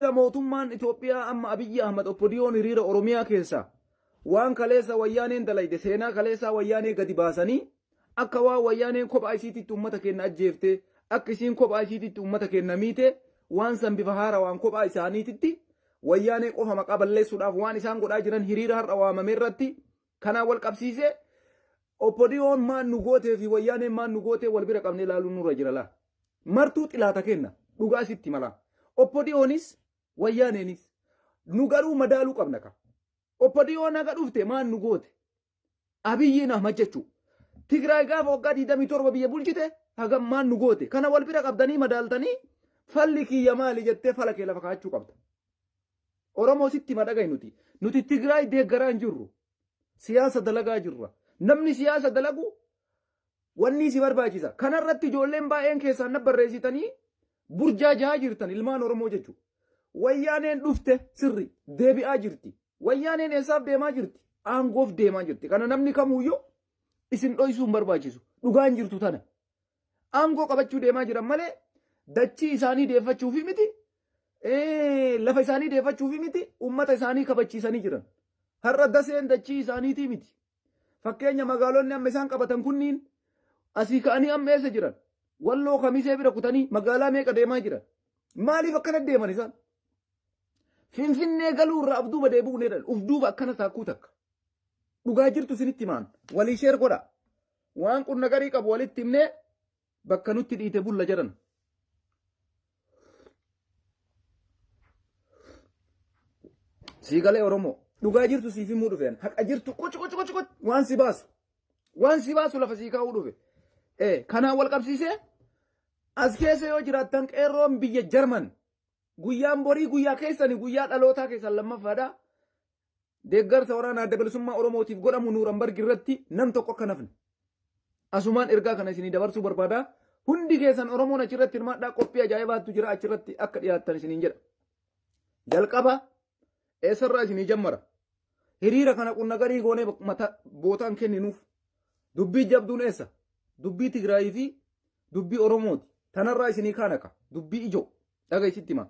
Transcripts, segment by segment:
Mootummaan Itoophiyaa amma Abiyyi Ahmad Oppodiyoon hiriira Oromiyaa keessaa waan kaleessa Wayyaaneen dalayde, seenaa kaleessaa Wayyaanee gadi baasanii, akka waan Wayyaaneen kophaa isiititti uummata keenya ajjeefte, akka isiin kophaa isiititti uummata keenya miite, waan san bifa haarawaan kophaa isaaniititti Wayyaanee qofa maqaa balleessuudhaaf waan isaan godhaa jiran, hiriira har'a waamame irratti kanaan wal qabsiisee Oppodiyoon maan nu gootee fi Wayyaaneen maan nu gootee wal bira qabnee ilaaluun nurra jira laa. Martuu xilaata kenna dhugaa sitti malaa. Oppodiyoonis Wayyaaneenis nu garuu madaaluu qabna ka. Oppodiyoon haga dhufte maan nu goote? Abiyyiin Ahmad jechuu. Tigraay gaafa waggaa 27 biyya bulchite hagam maan nu goote? Kana wal bira qabdanii madaaltanii falli kiyya maali jettee fala kee lafa kaa'achuu qabda. Oromoo sitti hima, dhagahi, nuti. Nuti Tigraay deeggaraa hin jirru. Siyaasa dalagaa jirra. Namni siyaasa dalagu wanni si barbaachisa. Kanarratti ijoolleen baay'een keessaan na barreessitanii burjaajaa jirtan, ilmaan Oromoo jechuudha. Wayyaaneen dhufte sirri deebi'aa jirti. Wayyaaneen eessaaf deemaa jirti? Aangoof deemaa jirti. Kana namni kamuyyuu isin dhoysuu hin barbaachisu. Dhugaan jirtu tana. Aangoo qabachuu deemaa jiran malee dachii isaanii deeffachuufi miti. Lafa isaanii deeffachuufi miti. Uummata isaanii kabachiisanii jiran. Har'a Daseen dachii isaaniitii miti. Fakkeenya, magaalonni amma isaan qabatan kunniin asii ka'anii amma eessa jiran? Walloo Kamisee bira kutanii magaalaa meeqa deemaa jiran? Maaliif akkana deeman isaan? Finfinnee galuu irraa of duuba deebi'uu ni jedhan. Uf duuba akkana saakkuu takka. Dhugaa jirtu isinitti himaan. Walii share godha. Waan qunna garii qabu walitti himnee bakka nutti dhiite bulla jedhan. Sii galee Oromoo? Dhugaa jirtu siif himuu dhufeen. Haqa jirtu qoci qoci qoci qoci waan si baasu. Waan si baasu lafa sii kaa'uu dhufe. Kanaan wal qabsiisee as keessa yoo jiraattan, qeerroon biyya Jarman, guyyaan borii guyyaa keessani, guyyaa dhalootaa keessan lammaffaadha. Deeggarsa waraana Adda Bilisummaa Oromootiif godhamu Nuurambargi irratti nam tokko akka nafne. Asumaan ergaa kana isinii dabarsuu barbaada. Hundi keessan Oromoon achirratti hirmaadhaa, qophii ajaa'ibaatu jira, achirratti akka dhiyaattan isiniin jedha. Jalqaba eessarraa isinii jammara? Hiriira kana qunna garii goonee mata bootaan kenninuuf dubbii jabduun eessa? Dubbii Tigraayii fi dubbii Oromooti. Tanarraa isinii kaanaka dubbii ijoo dhagaisitti hima.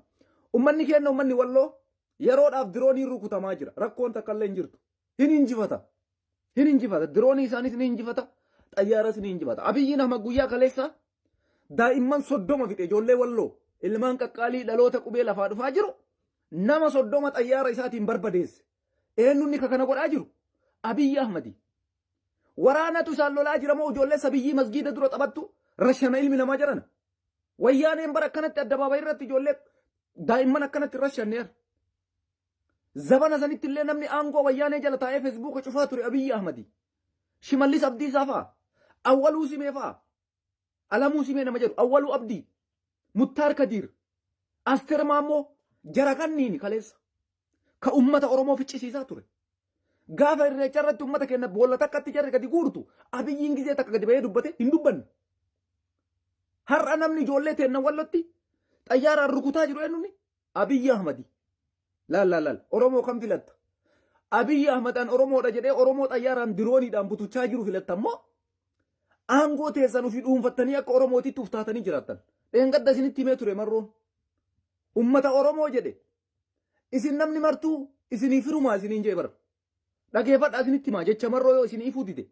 Ummanni keenya, ummanni Walloo, yeroodhaaf dirooniin rukutamaa jira. Rakkoon takka illee hin jirtu. Hin injifata. Hin injifata. Diroonii isaanis ni injifata. Xayyaaras ni injifata. Abiyyiin Ahmad guyyaa kaleessa daa'imman 30 fixe, ijoollee Walloo, ilmaan qaqqaalii dhaloota qubee lafaa dhufaa jiru, nama 30 xayyaara isaatiin barbadeesse. Eenyuun ka kana godhaa jiru? Abiyyi Ahmadi. Waraanatu isaan lolaa jira moo ijoollee sabiyyii masgiida dura taphattu rashana ilmi namaa jedhana? Wayyaaneen bara akkanatti addabaabayii irratti ijoollee daa'imman akkanatti rashanneera. Zabana sanitti illee namni aangoo Wayyaanee jala taa'ee Feesbuuka cufaa ture Abiyyi Ahmadi. Shimallis Abdiisaa fa'a. Awwaluu Simee fa'a. Alamuu Simee nama jedhu. Awwaluu Abdii. Muttaar Kadiir. Asteer Maammoo. Jara kanniini kaleessa ka ummata Oromoo ficcisiisaa ture. Gaafa Irreecha irratti ummata keenya boolla takkatti jarri gadi guurtu, Abiyyiin gizee takka gadi bahee dubbate hin dubbanne. Har'a namni ijoollee teenna Wallotti xayyaaraan rukutaa jiru eenyuni? Abiyyi Ahmadi. Laal laal laal, Oromoo kam filatta? Abiyyi Ahmad an Oromoodha jedhee Oromoo xayyaaraan dirooniidhaan butuchaa jiru filatta immoo aangoo teessan ofii dhuunfattanii akka Oromootitti uf taatanii jiraattan? Dheengadda isinitti himee ture Marroon. Ummata Oromoo jedhe. Isin namni martuu isinii firumaa isiniin jee bara. Dhageeffadhaa, isinitti himaa jecha Marroo yoo isin ifuu dide.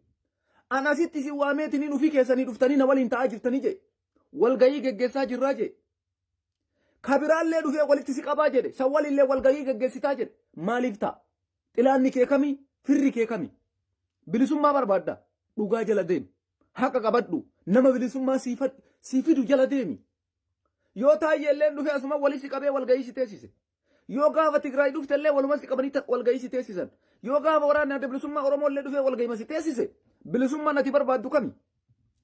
An asitti isin waameetiniin ofii keessanii dhuftanii na waliin ta'aa jirtanii jee. Walgayii geggeessaa jirraa jee. Kabiraallee dhufee walitti si qabaa jedhe. San waliillee walgayii geggeessitaa jedhe. Maaliif ta'a? Xilaanni kee kamii? Firri kee kamii? Bilisummaa barbaadda. Dhugaa jala deemi. Haqa qabadhu. Nama bilisummaa sii fidu jala deemi. Yoo Taayyeelleen dhufee asuma walitti si qabee walgayii si teessise. Yoo gaafa Tigraay dhufte illee waluma si qabanii walgayii si teessisan. Yoo gaafa waraanni Adda Bilisummaa Oromoo illee dhufee walgayii si teessise. Bilisummaan ati barbaaddu kami?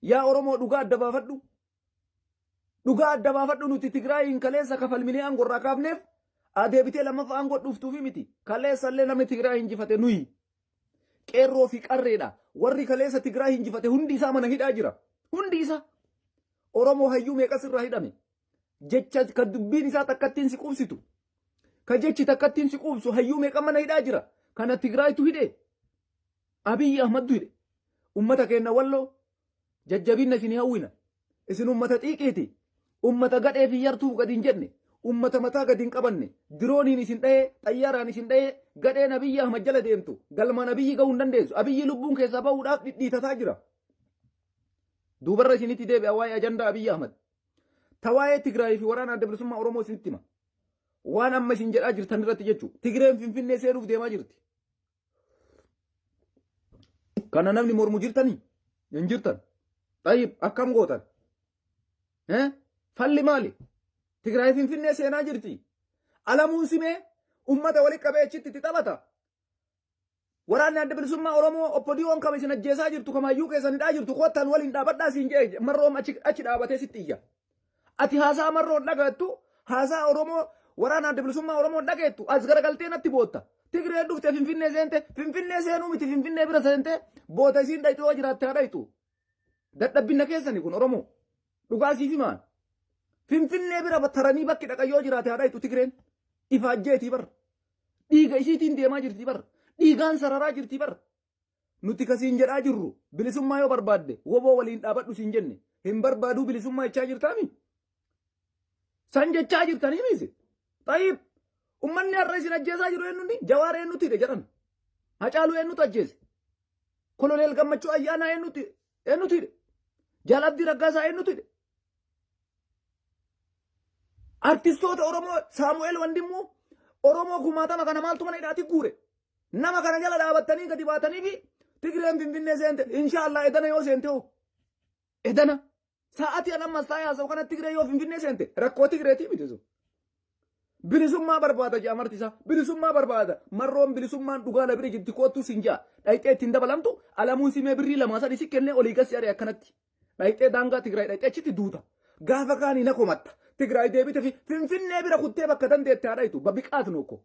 Yaa Oromoo, dhugaa adda baafadhu. Dhugaa adda baafadhu. Nuti Tigraayiin kaleessa kafalminee aangoo irraa kaafneef adeebitee lammaffaa aangoo dhuftuufi miti. Kaleessa illee namni Tigraay injifate nuyi. Qeerroo fi qarreedha. Warri kaleessa Tigraay injifate hundi isaa mana hidhaa jira. Hundi isaa. Oromoo hayyuu meeqas irraa hidhame? Jecha ka dubbiin isaa takkattiin si quubsitu. Ka jechi takkattiin si quubsu hayyuu meeqa mana hidhaa jira? Kana Tigraaytu hidhe. Abiyyi Ahmaddu hidhe. Ummata keenya Walloo, jajjabinna isin hawwina. Isin ummata xiiqiiti. Ummata gadhee fi yartuuf gadi hin jenne. Ummata mataa gadi hin qabanne, dirooniin isin dha'ee, xayyaaraan isin dha'ee, gadheen Abiyyi Ahmad jala deemtu, galmaan Abiyyi ga'uu hin dandeessu. Abiyyi lubbuun keessaa ba'uudhaaf dhidhiitataa jira. Duubarra isinitti deebi'a waa'ee ajandaa Abiyyi Ahmad. Ta waa'ee Tigraayii fi waraana adda bilisummaa Oromoo isinitti hima. Waan amma isin jedhaa jirtan irratti jechuudha. Tigreen Finfinnee seenuuf deemaa jirti. Kana namni mormu jirtanii? Hin jirtan. Xayyib akkam gootan? Falli maali? Tigraay Finfinnee seenaa jirti. Alamuun simee ummata walitti qabee achitti itti taphata. Waraanni adda bilisummaa Oromoo oppodiyoon kama isin ajjeesaa jirtu kamaayyuu keessan hidhaa jirtu kottaan waliin dhaabadhaa siin jedhe marroom achi dhaabatee sitti iyya. Ati haasaa marroon dhagaattu haasaa Oromoo waraana adda bilisummaa Oromoo dhageettu as garagaltee natti bootta. Tigreen dhufte Finfinnee seente Finfinnee seenuu miti Finfinnee bira seente boota isiin dhayxu yoo jiraatte haa dhayxu. Dadhabbinna keessani kun Oromoo. Dhugaa siif himaan. Finfinnee bira taranii bakki dhaqan yoo jiraate haa dhayxu Tigreen. Ifaajjeetii bar. Dhiiga isiitiin deemaa jirti bar. Dhiigaan sararaa jirti bar. Nuti kasiin jedhaa jirru bilisummaa yoo barbaadde woboo waliin dhaabadhu siin jenne hin barbaaduu bilisummaa jechaa jirtaami. San jechaa jirtanii miti. Xayyib ummanni har'a isin ajjeesaa jiru eenyuuni? Jawaar eenyutu hidhe jedhan. Hacaaluu eenyutu ajjeese? Koloneel Gammachuu Ayyaanaa eenyutu eenyutu hidhe? Jaal Abdii Raggaasaa eenyutu hidhe? Artistoota Oromoo Saamu'eel Wandimmuu Oromoo kumaatama kana maaltu mana hidhaatti guure? Nama kana jala dhaabattanii gadi baatanii fi Tigreen Finfinnee seente inshaallah edana yoo seente hoo edana sa'aatii an ammas taa'ee haasa'u kana Tigree yoo Finfinnee seente rakkoo Tigreetii miti sun. Bilisummaa barbaada jedha marti isaa. Bilisummaa barbaada. Marroon bilisummaan dhugaa na bira jirti koottuu siin ja'a. Dhayxee ittiin dabalamtu alamuun simee birrii lamaa sadii si kennee olii gad si ari'a akkanatti. Dhayxee daangaa Tigraay dhayxee achitti duuta. Gaafa kaanii na komatta. Tigraay deebite fi Finfinnee bira kuttee bakka dandeette haa dhaytu. Babiqaat nuukko.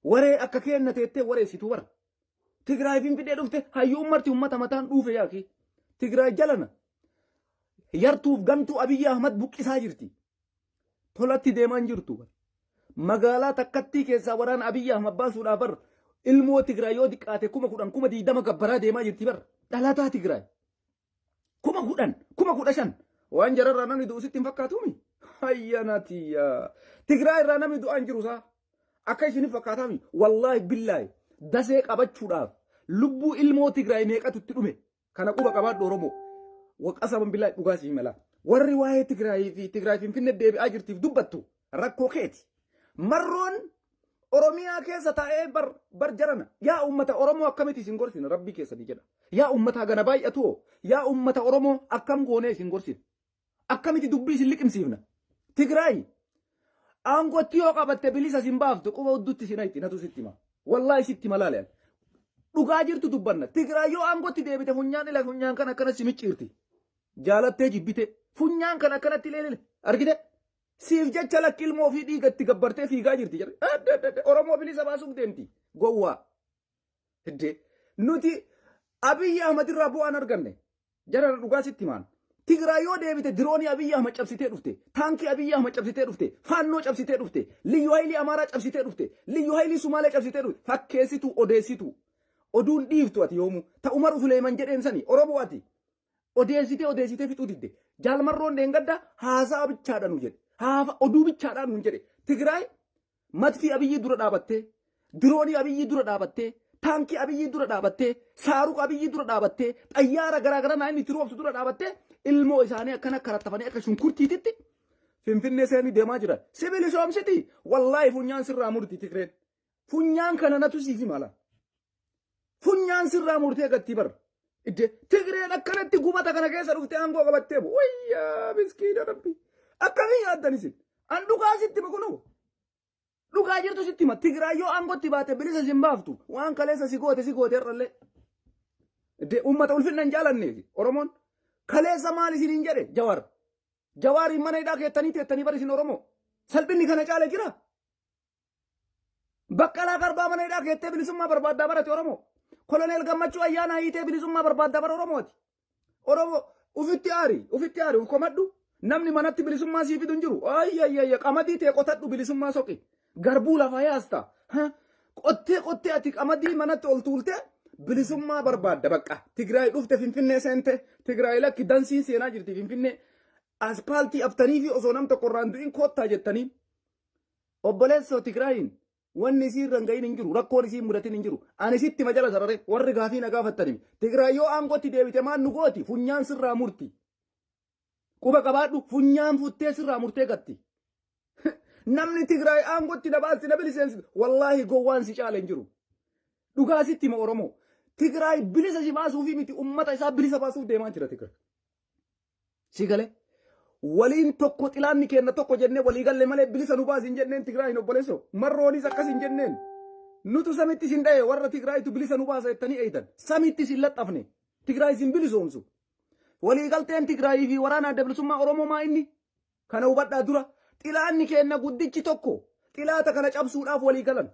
Waree akka keenna teettee wareessitu bara. Tigraay Finfinnee dhufte hayyuun marti ummata mataan dhuufe yaaki. Tigraay jalana. Yartuuf gantuu Abiyyi Ahmad buqqisaa jirti. Tolatti deemaa hin jirtu. Magaalaa takkattii keessaa waraana Abiyyi Ahmad baasuudhaaf bar ilmoo Tigraay yoo diqqaate 10,000 20,000 gabbaraa deemaa jirti bar. Dhalataa Tigraay. 10,000 15,000 waan jararraa namni du'u sitti hin fakkaatuumi. Hayyanatiyya. Tigraay irraa namni du'aa hin jiru isaa. Akka isin fakkaataami. Wallaahi billaahi dasee qabachuudhaaf lubbuu ilmoo Tigraay meeqatu itti dhume. Kana quba qabaadhu Oromoo. Waqasaman billaahi dhugaa si himala. Warri waa'ee Tigraay fi Tigraay Finfinnee deebi'aa jirtiif dubbattu rakkoo keeti. Marroon Oromiyaa keessa taa'ee bar bar jarana. Yaa uummata Oromoo akkamitti isin gorsina rabbii keessanii jedha. Yaa uummata hagana baay'atu yaa uummata Oromoo akkam goonee isin gorsina. Akkamitti dubbii isin liqimsiifna. Tigraay aangootti yoo qabatte bilisa isin baaftu quba hudduutti isin hayti natu sitti hima. Wallaahi sitti hima laale. Dhugaa jirtu dubbanna. Tigraay yoo aangootti deebite funyaan ila funyaan kan akkana si micciirti. Jaalattee jibbite funyaan kan akkanatti illee argite. Siif jecha lakki ilmoo ofii dhiiga itti gabbartee fiigaa jirti jedhe. Adda Oromoo bilisa baasuuf deemti. Gowwaa. Hidde nuti Abiyyi Ahmad irraa bu'aan arganne. Jara dhugaa sitti himaan. Tigraay yoo deebite diroonii Abiyyi Ahmad cabsitee dhufte. Taankii Abiyyi Ahmad cabsitee dhufte. Faannoo cabsitee dhufte. Liyyu Haayilii Amaaraa cabsitee dhufte. Liyyu Haayilii Sumaalee cabsitee dhufte. Fakkeessitu odeessitu. Oduun dhiiftu ati yoomuu. Ta Umar Suleeman jedheen sani Oromoo ati. Odeessitee odeessitee fixuu didde. Jaal Marroon dheengadda haasaa bichaadha nu jedhe. Haafa oduu bichaadha nu jedhe. Tigraay madfii Abiyyii dura dhaabattee, diroonii Abiyyii dura dhaabattee, taankii Abiyyii dura dhaabattee, saaruqa Abiyyii dura dhaabattee, xayyaara garaagaraa naa inni itti roobsu dura dhaabattee ilmoo isaanii akkana karattafanii akka shunkurtiititti Finfinnee seenii deemaa jiran. Si bilisoomsiti wallaahi funyaan sirraa murti Tigreen. Funyaan kana natu siif himala. Funyaan sirraa murtee gattii bar. Idde Tigreen akkanatti gubata kana keessa dhuftee aangoo qabattee wayyaa miskiina rabbi. Akkamii yaaddan isin? An dhugaa sitti hima kunoo. Dhugaa jirtu sitti hima. Tigraay yoo aangootti baate bilisa sin baaftu. Waan kaleessa si goote si goote irrallee. Idde uummata ulfinna hin jaalanneefi Oromoon. Kaleessa maal isiniin jedhe Jawar. Jawaariin mana hidhaa keettanii teettanii bar isin Oromoo. Salphinni kana caale jira. Baqqalaa Garbaa mana hidhaa keettee bilisummaa barbaaddaa barate Oromoo. Koloneel Gammachuu Ayyaanaa hiitee bilisummaa barbaaddaa bara Oromooti. Oromoo ufitti aari, ufitti aari, uf komadhu. Namni manatti bilisummaa sii fidu hin jiru. Ayyayya qamadii tee qotadhu bilisummaa soqi. Garbuu lafaa yaasta. Qottee qottee ati qamadii manatti ol tuultee bilisummaa barbaadda bakka. Tigraay dhufte Finfinnee seente. Tigraay lakki dansiin seenaa jirti Finfinnee. Aspaaltii aftanii fi osoo nam tokko irraan du'in koottaa jettanii. Obboleessoo, Tigraayin wanni isii irra hin gahin hin jiru, rakkoon isii mudatin hin jiru. Ani sitti majala sarare, warri gaafii na gaafattanii. Tigraay yoo aangootti deebite maal nu gooti? Funyaan sirraa murti. Quba qabaadhu, funyaan futtee sirraa murtee gatti. Namni Tigraay aangootti na baasti, na biliseensi, wallaahi gowwaan si caala hin jiru. Dhugaa sitti hima, Oromoo. Tigraay bilisa si baasuufi miti, ummata isaa bilisa baasuuf deemaa jira Tigraay. Si galee? Waliin tokko, xilaanni kenna tokko jennee walii galle malee bilisa nu baasi hin jenneen Tigraay hin obboleessoo. Marroonis akkas hin jenneen. Nutu samitti sin dha'e, warra Tigraayitu bilisa nu baasa jettanii eeydan. Samitti sin laxxafne. Tigraay sin bilisoomsu. Waliigalteen Tigraayii fi waraana Adda Bilisummaa Oromoo maa inni? Kana hubadhaa dura. Xilaanni kenna guddichi tokko xilaata kana cabsuudhaaf walii galan.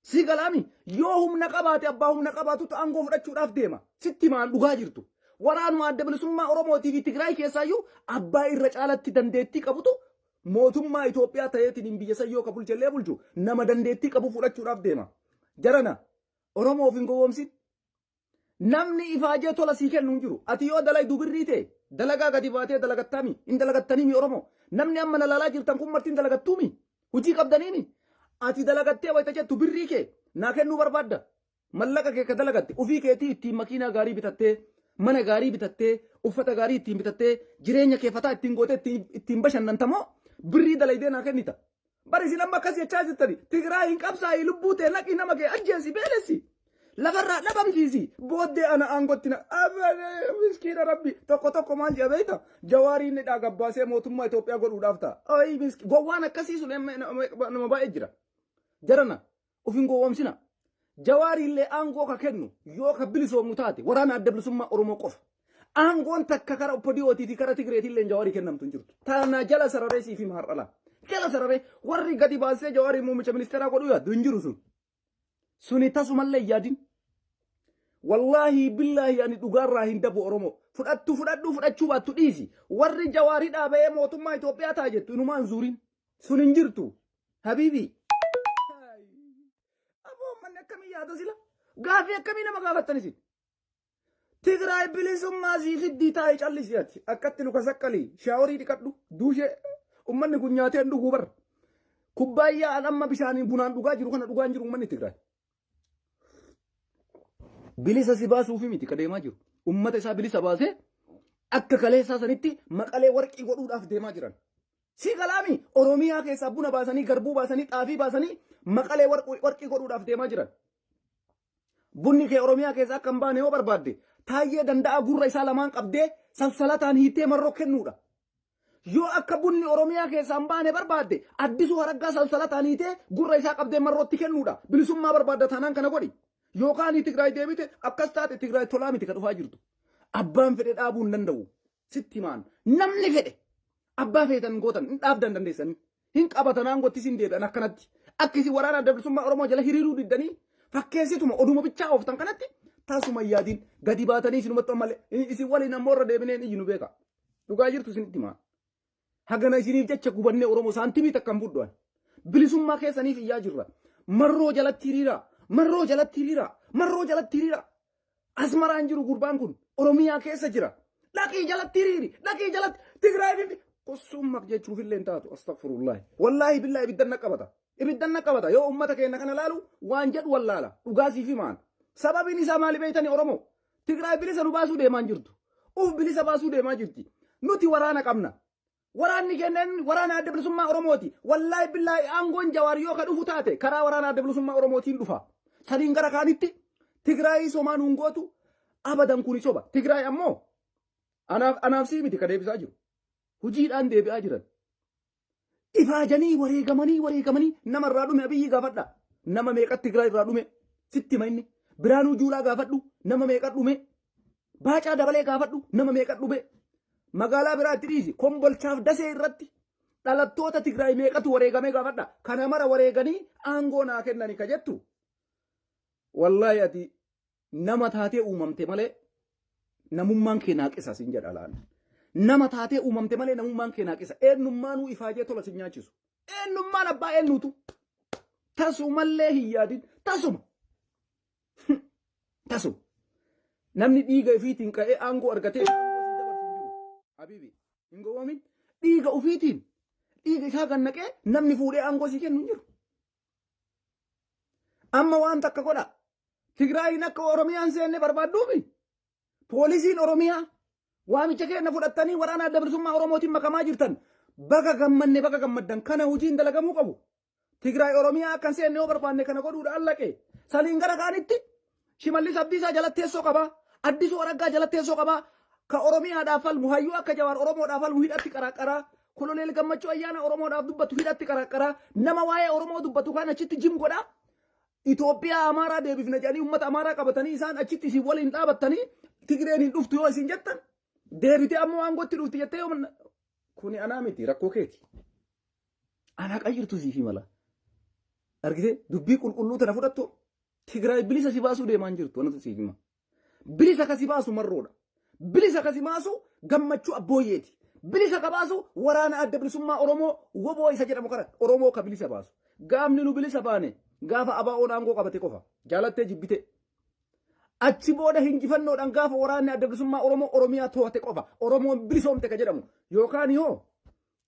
Si galaami, yoo humna qabaate abbaa humna qabaatutu aangoo fudhachuudhaaf deema. Sitti maan dhugaa jirtu. Waraanuma Adda Bilisummaa Oromootii fi Tigraay keessaayyuu abbaa irra caalatti dandeettii qabutu mootummaa Itoophiyaa ta'eetiin biyya san yoo ka bulchellee bulchu nama dandeettii qabu fudhachuudhaaf deema. Jarana, Oromoof hin gowwoomsin. Namni ifaajee tola sii kennu hin jiru. Ati yoo dalaydu birrii ta'e dalagaa gadi baatee dalagattaami. Hin dalagattaniimi, Oromoo? Namni amma na laalaa jirtan kun marti hin dalagattuumi? Hojii qabdaniimi? Ati dalagattee wayita jettu birrii kee naa kennuu barbaadda. Mallaqa kee ka dalagatte ofii keetii ittiin makiinaa gaarii bitattee, mana gaarii bitattee, uffata gaarii ittiin bitattee, jireenya kee fataa ittiin gootee ittiin bashannantamoo birrii dalaydee naa kennita? Bari isin amma akkas jechaa jirtani. Tigraay hin qabsaa'ii, lubbuu ta'e naqii, nama kee ajjeesi, beelessi. Lafarraa dhabamsiisi. Booddee ana aangotti na miskiina rabbi tokko tokko maal jedha beekta? Jawaariin ni gabbaasee mootummaa Itoophiyaa godhuudhaaf ta'a. Ayi miski gowwaan akkasii sun nama baay'ee jira. Jarana, of hin gowwoomsina. Jawaariillee aangoo ka kennu yoo ka bilisoomnu taate waraana Adda Bilisummaa Oromoo qofa. Aangoon takka kara Oppodiyootii fi kara Tigreetii illee Jawaarii kennamtu hin jirtu. Tana jala sararee siif hima har'ala. Jala sararee warri gadi baasee Jawaarii muummicha ministeeraa godhuu yaaddu hin jiru sun. Suni tasumallee hin yaadin. Wallaahi billaahi ani dhugaarraa hin dabu, Oromoo. Fudhattu fudhadhu, fudhachuu baattu dhiisi. Warri Jawaarii dhaaba'ee mootummaa Itoophiyaa ta'a jettu inumaan zuurin. Sun hin jirtu. Habiibi. Aboo, manni akkamii yaada sila? Gaafii akkamii nama gaafattan isin? Tigraay bilisummaa sii fiddii, taa'ee callisi ati. Akkatti luka saqqalii shaaworii dhiqadhu, duushee. Ummanni kun nyaatee hin dhuguu bara. Kubbaayyaa an amma bishaaniin bunaan dhugaa jiru kana dhugaa hin jiru ummanni Tigraay. Bilisa si baasuufi miti ka deemaa jiru. Ummata isaa bilisa baasee akka kaleessaa sanitti Maqalee warqii godhuudhaaf deemaa jiran. Si galaami, Oromiyaa keessaa buna baasanii, garbuu baasanii, xaafii baasanii Maqalee warqii godhuudhaaf deemaa jiran. Bunni kee Oromiyaa keessa akka hin baane yoo barbaadde, Taayyee Danda'aa gurra isaa lamaan qabdee sansalataan hiitee Marroo kennuudha. Yoo akka bunni Oromiyaa keessaa hin baane barbaadde, Addisuu Haraggaa sansalataan hiitee gurra isaa qabdee Marrootti kennuudha. Bilisummaa barbaadda taanaan kana godhi. Yookaan Tigraay deebite akkas taate, Tigraay tolaa miti ka dhufaa jirtu. Abbaan fedhe dhaabuu hin danda'u. Sitti himaan, namni fedhe abbaa feetan gootan hin dhaabdan dandeessanii. Hin qabatan, aangootti isin deebi'an akkanatti. Akka isin waraana Adda Bilisummaa Oromoo jala hiriiruu diddanii fakkeessituma oduma bichaa ooftan kanatti tasuma hin yaadin, gadi baatanii isinumatti ammallee isin waliin ammoo irra deebineen iyyi nu beeka. Dhugaa jirtu isinitti himaa. Hagana isiniif jecha gubannee, Oromoo, saantimii takka hin fudhu. Bilisummaa keessaniif iyyaa jirra. Marroo jalatti hiriira. Marroo jalatti hiriira. Marroo jalatti hiriira. Asmaraan jiru gurbaan kun Oromiyaa keessa jira. Dhaqii jalatti hiriiri. Dhaqii jalatti Tigraay fi qossuun jechuuf illee hin taatu. Astaghfirullahi. Wallaahi billaahi ibiddan na qabata. Ibiddan na qabata. Yoo uummata keenya kana laalu waan jedhu wallaala. Dhugaa siif himaan. Sababiin isaa maali beektani, Oromoo? Tigraay bilisa nu baasuu deemaa hin jirtu. Uf bilisa baasuu deemaa jirti. Nuti waraana qabna. Waraanni keenya waraana Adda Bilisummaa Oromooti. Wallaahi billaahi aangoon Jawaar yoo ka dhufu taate karaa waraana Adda Bilisummaa Oromootiin dhufa. Saniin gara kaanitti Tigraayii somaa nuun gootu abadan, kuni soba. Tigraay ammoo anaaf sii miti ka deebisaa jiru. Hojiidhaan deebi'aa jiran. Ifaajanii wareegamanii wareegamanii nama irraa dhume Abiyyi gaafadha. Nama meeqa Tigraay irraa dhume sitti hima inni. Biraanuu Juulaa gaafadhu, nama meeqa dhume. Baacaa Dabalee gaafadhu, nama meeqa dhume. Magaalaa biraatti dhiisi, Kombolchaaf Dasee irratti dhalattoota Tigraay meeqatu wareegamee gaafadha. Kana mara wareeganii aangoo naa kennani ka jettu. Wallaahi ati nama taatee uumamte malee namummaan kee naaqisa sin jedha laala. Nama taatee uumamte malee namummaan kee naaqisa. Eenyummaanuu ifaajee tola sin nyaachisu. Eenyummaan abbaa eenyuutu. Tasumallee hin yaadin. Tasuma. Tasuma. Namni dhiiga ofiitiin ka'ee aangoo argatee aangoo sii dabarsu hin jiru. Habiibi, hin gowwoomin. Dhiiga ofiitiin. Dhiiga isaa kan naqee namni fuudhee aangoo sii kennu hin jiru. Amma waan takka godha. Tigraayin akka Oromiyaan seenne barbaadduufi. Poolisiin Oromiyaa waamicha keenya fudhattanii waraana adda bilisummaa Oromootiin makamaa jirtan. Baga gammanne, baga gammaddan. Kana hojiin dalagamuu qabu. Tigraay Oromiyaa akka hin seenne yoo barbaanne kana godhuudhaan laqe. Saniin gara kaanitti Shimallis Abdiisaa jalatti teessoo qabaa. Addisuu Araggaa jalatti teessoo qabaa. Ka Oromiyaadhaaf falmu, hayyuu akka Jawaar Oromoodhaaf falmu hidhatti qaraqqaraa. Koloneel Gammachuu Ayyaana Oromoodhaaf dubbatu hidhatti qaraqqaraa. Nama waa'ee Oromoo dubbatu kan achitti jim godhaa. Itoophiyaa Amaaraa deebifna jedhanii uummata Amaaraa qabatanii isaan achitti isin waliin dhaabattanii, Tigreen hin dhuftu yoo isin jettan, deebitee ammoo aangootti dhufti jettee yoo kuni anaa miti, rakkoo keeti. Anaa qayyirtu siif mala. Argitee, dubbii qulqulluu tana fudhattu. Tigraay bilisa si baasuu deemaa hin jirtu, anatu siif hima. Bilisa ka si baasu Marroodha. Bilisa ka si baasu Gammachuu Abbooyyeeti. Bilisa ka baasu waraana adda bilisummaa Oromoo, WBO isa jedhamu kana, Oromoo ka bilisa baasu. Gaafni nu bilisa baane gaafa ABO'n aangoo qabate qofa. Jaalattee jibbite. Achi booda hinjifannoodhaan gaafa waraanni adda bilisummaa Oromoo Oromiyaa to'ate qofa Oromoon bilisoomte ka jedhamu. Yookaan yoo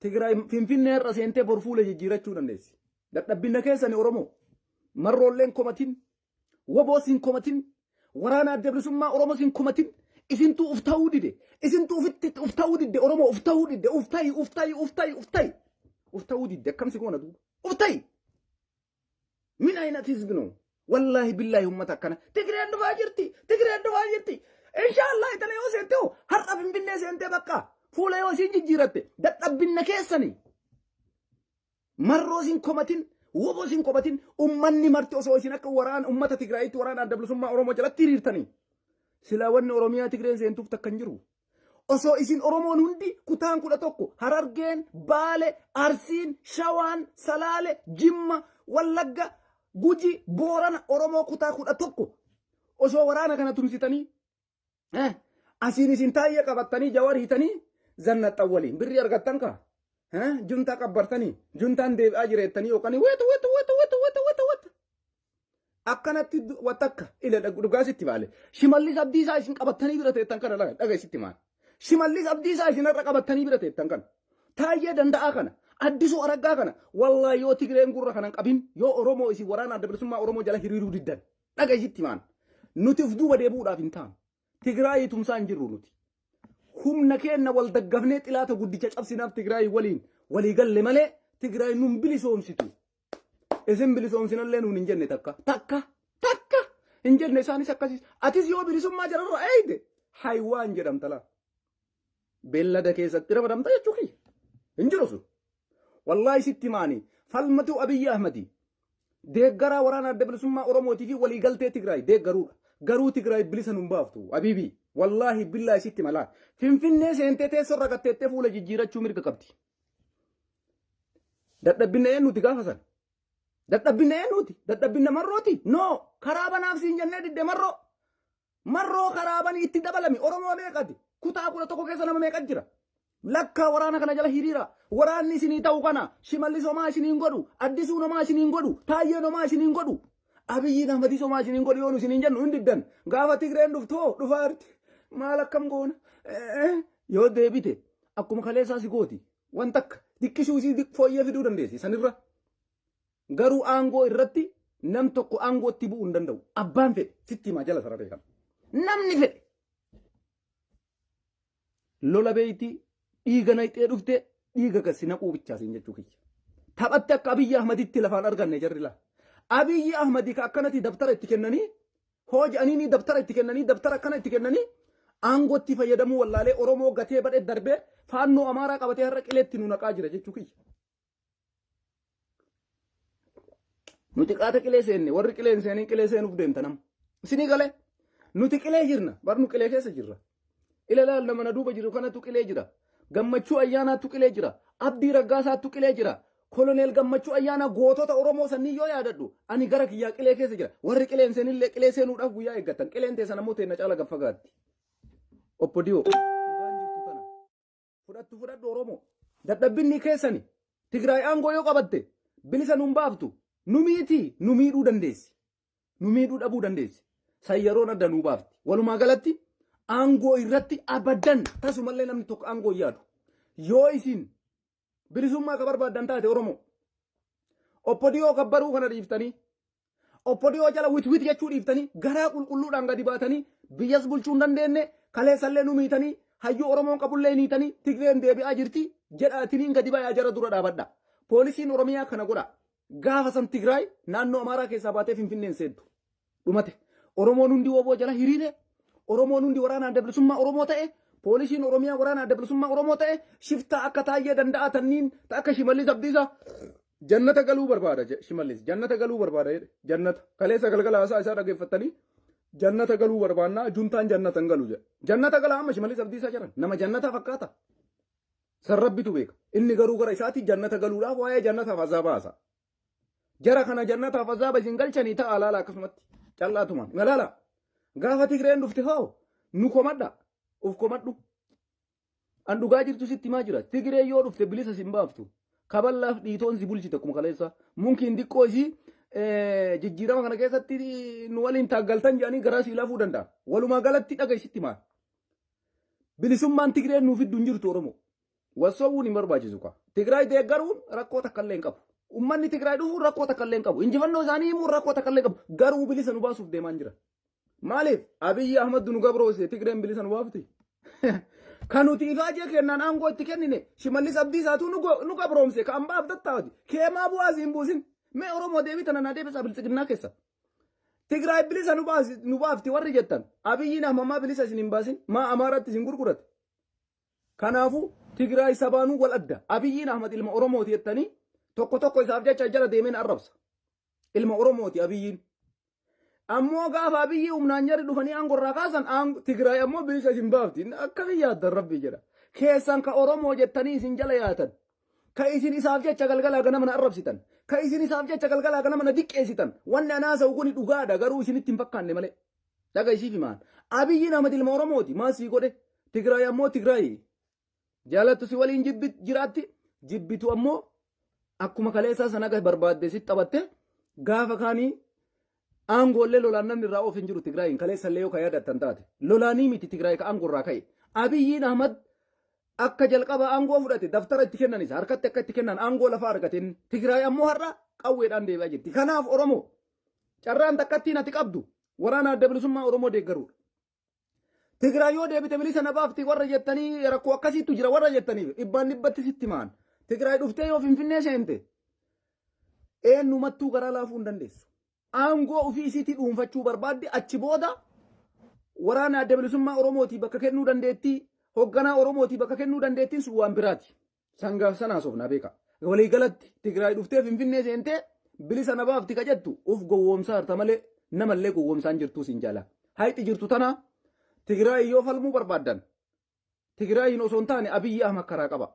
Tigraay Finfinnee irra seentee bor fuula jijjiirachuu dandeessi. Dadhabbina keessani Oromoo. Marroolleen komatin, WBO sin komatin, waraana adda bilisummaa Oromoo sin komatin, isintuu uf ta'uu dide, isintuu ufitti uf ta'uu didde, Oromoo uf ta'uu didde, uf ta'i, uf ta'i, uf ta'i, uf ta'i. Uf ta'uu didde, akkam si goona duuba? Uf ta'i. Min ayinat hizbi no? Wallaahi billaahi ummata akkana. Tigreen dhufaa jirti. Tigreen dhufaa jirti. Inshaallah itala yoo seente hoo, har'a Finfinnee seentee bakka fuula yoo isiin jijjiiratte, dadhabbinna keessani. Marroo isin komatin, WBO isin komatin, ummanni marti osoo isin akka waraana ummata Tigraayitti waraana adda bilisummaa Oromoo jalatti hiriirtanii. Silaa wanni Oromiyaa Tigreen seentuuf takka hin jiru. Osoo isin Oromoon hundi kutaan 11, Harargeen, Baale, Arsiin, Shawaan, Salaale, Jimma, Wallagga, Guji, Boorana, Oromoo kutaa 11 osoo waraana kana tumsitanii, asiin isin Taayyee qabattanii, Jawar hiitanii, zannaxxan waliin birrii argattan kaa, juntaa qabbartanii, juntaan deebi'aa jireettanii, yookaan weetu weetu weetu weetu weetu weetu weetu akkanatti watakka ila dhugaa sitti baale. Shimallis Abdiisaa isin qabattanii bira teettan kana laga dhaga sitti maal. Shimallis Abdiisaa isin irra qabattanii bira teettan kana. Taayyee Danda'aa kana. Addisuu Araggaa kana. Wallaahi yoo Tigreen gurra kanan qabin, yoo Oromoo isin waraana adda bilisummaa Oromoo jala hiriiruu diddan. Dhaga sitti maal. Nuti of duuba deebi'uudhaaf hin taanu. Tigraayii tumsaa hin jirru nuti. Humna keenna wal daggafnee xilaata guddicha cabsinaaf Tigraayii waliin walii galle malee Tigraay nun bilisoomsitu. Isin bilisoomsinallee nuun hin jenne, takka takka takka hin jenne isaanis akkasiis. Atis yoo bilisummaa jararra eeyde haywaan jedhamta laa. Beellada keessatti ramadamta jechuu kiyya. Hin jiru sun. Wallaahi sitti maani, falmatu Abiyyi Ahmadi deeggaraa waraana adda bilisummaa Oromootii fi waliigaltee Tigraay deeggaruudha. Garuu Tigraay bilisa nun baaftu. Abiibii. Wallaahi billaahi sitti malaa. Finfinnee seentee teessoo irra gatteettee fuula jijjiirachuu mirga qabdi. Dadhabbinna eenyuti gaafa san? Dadhabbinna eenyuti? Dadhabbinna Marrooti? No! Karaa banaaf siin jennee didde, Marroo. Marroo karaa banii, itti dabalami. Oromoo meeqati? Kutaa 11 keessa nama meeqa jira? Lakkaa waraana kana jala hiriira. Waraanni isinii ta'u kana. Shimallis homaa isiniin godhu. Addisuun homaa isiniin godhu. Taayyeen homaa isiniin godhu. Abiyyiin Ahmadis homaa isiniin godhu yoo nu isiniin jennu hin diddan. Gaafa Tigreen dhuftoo dhufaa jirti. Maal akkam goona? Yoo deebite akkuma kaleessaa si gooti. Wanta akka diqqishuu isii fooyyee fiduu dandeessi sanirra. Garuu aangoo irratti nam tokko aangootti bu'uu hin danda'u. Abbaan fedhe sitti himaa, jala sararee kana. Namni fedhe. Lola beeyti, dhiiga naqxee dhufte, dhiiga gasi naquu bichaa siin jechuu kiyya. Taphatti akka Abiyyi Ahmaditti lafaan arganne jarri laa. Abiyyi Ahmadi ka akkanatti dabtara itti kennanii hojii ni dabtara itti kennanii, dabtara akkana itti kennanii aangootti fayyadamuu wallaalee, Oromoo gatee badhee darbee faannoo Amaaraa qabatee har'a qileetti nu naqaa jira jechuu kiyya. Nuti qaata qilee seenne, warri qilee hin seenin qilee seenuuf deemta nama. Isinii galee, nuti qilee jirna, bar nu qilee keessa jirra. Ila laal, nama na duuba jiru kanatu qilee jira. Gammachuu Ayyaanaatu qilee jira. Abdii Raggaasaatu qilee jira. Koloneel Gammachuu Ayyaanaa, gootota Oromoo sannii yoo yaadadhu, ani gara kiyyaa qilee keessa jira. Warri qilee hin seenillee qilee seenuudhaaf guyyaa eeggatan. Qileen teessan ammoo teenna caala gaffagaatti. Obbo Diyoo. Dhugaan jirtu tana. Fudhattu fudhadhu Oromoo. Dadhabbinni keessani. Tigraay aangoo yoo qabatte bilisa nun baaftu. Nu miitii, nu miidhuu dandeessi. Nu miidhuu dhabuu dandeessi. San yeroon adda nuu baafti. Walumaa galatti aangoo irratti abadan tasumallee namni tokko aangoo hin yaadu. Yoo isin Bilisummaa ka barbaaddan taate Oromoo. Oppodiyoo gabbaruu kana dhiiftanii, Oppodiyoo jala witwit jechuu dhiiftanii, garaa qulqulluudhaan gadi baatanii, biyyas bulchuu hin dandeenye, kaleessallee nu miitanii, hayyuu Oromoon qabullee niitanii, Tigreen deebi'aa jirti jedhaatiniin gadi bayaa jara dura dhaabadha. Poolisiin Oromiyaa kana godha. Gaafa san Tigraay naannoo Amaaraa keessaa baatee Finfinneen seentu. Dhumate. Oromoon hundi woboo jala hiriire. Oromoon hundi waraana adda bilisummaa Oromoo ta'e. Poolisiin Oromiyaa waraana adda bilisummaa Oromoo ta'e. Shiftaa akka Taayyee Danda'aa tanniin akka Shimallis Abdiisaa jannata galuu barbaada jedhe Shimallis. Jannata galuu barbaada jedhe. Jannata. Kaleessa galgala haasaa isaa dhaggeeffattanii, jannata galuu barbaannaa, juntaan jannata hin galu jedhe. Jannata gala amma Shimallis Abdiisaa jiran. Nama jannata fakkaata. San Rabbitu beeka. Inni garuu gara isaatti jannata galuudhaaf waa'ee jannataaf azaabaa haasa. Jara kana jannataaf azaaba isin galchanii ta'a laala akkasumatti. Callaatumaan. Ilaala. Gaafa Tigreen dhufte hoo nu komadha. Uf komadhu. An dhugaa jirtu sitti himaa jira. Tigree yoo dhufte bilisa sin baaftu. Kaballaaf dhiitoon si bulchite akkuma kaleessa. Munkiin diqqoo isii jijjiirama kana keessatti nu waliin taaggaltan jedhanii garaa sii lafuu danda'a. Walumaa galatti dhaga sitti himaa. Bilisummaan Tigreen nuuf fiddu hin jirtu Oromoo. Wassoowwuun hin barbaachisu kaa. Tigraay deeggaruun rakkoo takka illee hin qabu. Uummanni Tigraay dhufuun rakkoo takka illee hin qabu. Injifannoo isaanii himuun rakkoo takka illee hin qabu. Garuu bilisa nu baasuuf deemaa hin jiran. Maaliif? Abiyyi Ahmad nu gabroose, Tigreen bilisa nu baafti. Kan nuti ifaajee kennaan aangoo itti kennine Shimallis Abdiisaatuu nu gabroomse kan baaf tattaati. Keemaa bu'aa siin buusin. Mee Oromoo deebii tana naa deebisaa biltsiginnaa keessa. Tigraay bilisa nu baasi nu baafti warri jettan, Abiyyiin ammaa bilisa isin hin baasin, maa Amaaraatti isin gurgurate. Kanaafuu Tigraay sabaanuu wal adda. Abiyyiin Ahmad ilma Oromooti jettanii tokko tokko isaaf jecha jala deemeen arrabsa. Ilma Oromooti Abiyyiin. Ammoo gaafa Abiyyi humnaan jarri dhufanii aangoo irraa kaasan, Tigraay ammoo bilisa isin baafti. Akkamiin yaaddan Rabbii jedha. Keessan ka Oromoo jettanii isin jala yaatan. Ka isin isaaf jecha galgalaa ganama na arrabsitan. Ka isin isaaf jecha galgalaa ganama na diqqeessitan. Wanni anaa haasa'u kuni dhugaadha, garuu isinitti hin fakkaanne malee. Dhaga isiif himaan. Abiyyiin Ahmad ilma Oromooti. Maal sii godhe? Tigraay ammoo Tigraay. Jaalattu si waliin jiraatti. Jibbitu ammoo akkuma kaleessaa sana akka barbaadde sitti taphatte, gaafa kaanii aangoollee lolaan namni irraa oof hin jiru Tigraayin kaleessallee yoo ka yaadattan taate. Lolaanii miti Tigraay ka aangoo irraa ka'e. Abiyyiin Ahmad akka jalqaba aangoo fudhate daftara itti kennanis harkatti akka itti kennan aangoo lafaa argateen, Tigraay ammoo har'a qawweedhaan deebi'aa jirti. Kanaaf Oromoo, carraan takkattiin ati qabdu waraana adda bilisummaa Oromoo deeggaruudha. Tigraay yoo deebite bilisa na baafti warra jettanii, rakkoo akkasiitu jira warra jettaniif, dhibbaan dhibbatti sitti maan. Tigraay dhuftee yoo Finfinnee seente eenyumattuu garaa laafuu hin dandeessu. Aangoo ofii isiitii dhuunfachuu barbaaddi. Achi booda waraana adda bilisummaa Oromootii bakka kennuu dandeettii, hoogganaa Oromootii bakka kennuu dandeettiin sun waan biraati. Sangaaf sanaa soofnaa beeka. Waliigalatti Tigraay dhuftee Finfinnee seentee bilisa na baafti ka jettu uf gowwoomsaa jirta malee namallee gowwoomsaan jirtuu siin jaala. Hayxi jirtu tana, Tigraay yoo falmuu barbaaddan, Tigraayin osoo hin taane Abiyyi Ahmad karaa qaba.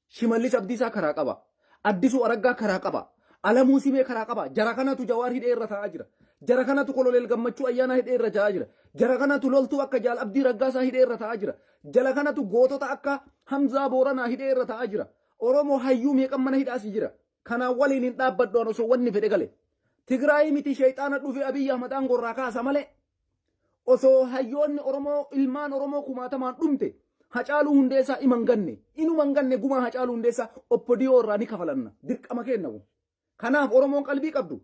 Shimallis Abdiisaa karaa qaba. Addisuu Araggaa karaa qaba. Alamuu Simee karaa qaba. Jara kanatu Jawaar hidhee irra taa'aa jira. Jara kanatu Koloneel Gammachuu Ayyaanaa hidhee irra taa'aa jira. Jara kanatu loltuu akka Jaal Abdii Raggaasaa hidhee irra taa'aa jira. Jala kanatu gootota akka Hamzaa Booranaa hidhee irra taa'aa jira. Oromoo hayyuu meeqan mana hidhaasii jira. Kanaan waliin hin dhaabbadhu an osoo wanni fedhe gale. Tigraayii miti, sheexaana dhufe Abiyyi Ahmad aangoo irraa kaasa malee. Osoo hayyoonni Oromoo, ilmaan Oromoo kumaatamaan dhumte, Hacaaluu Hundeessaa ima hin ganne. Inuma hin ganne. Gumaa Hacaaluu Hundeessaa Oppodiyoo irraa ni kafalanna. Dirqama kenna kun. Kanaaf Oromoon qalbii qabdu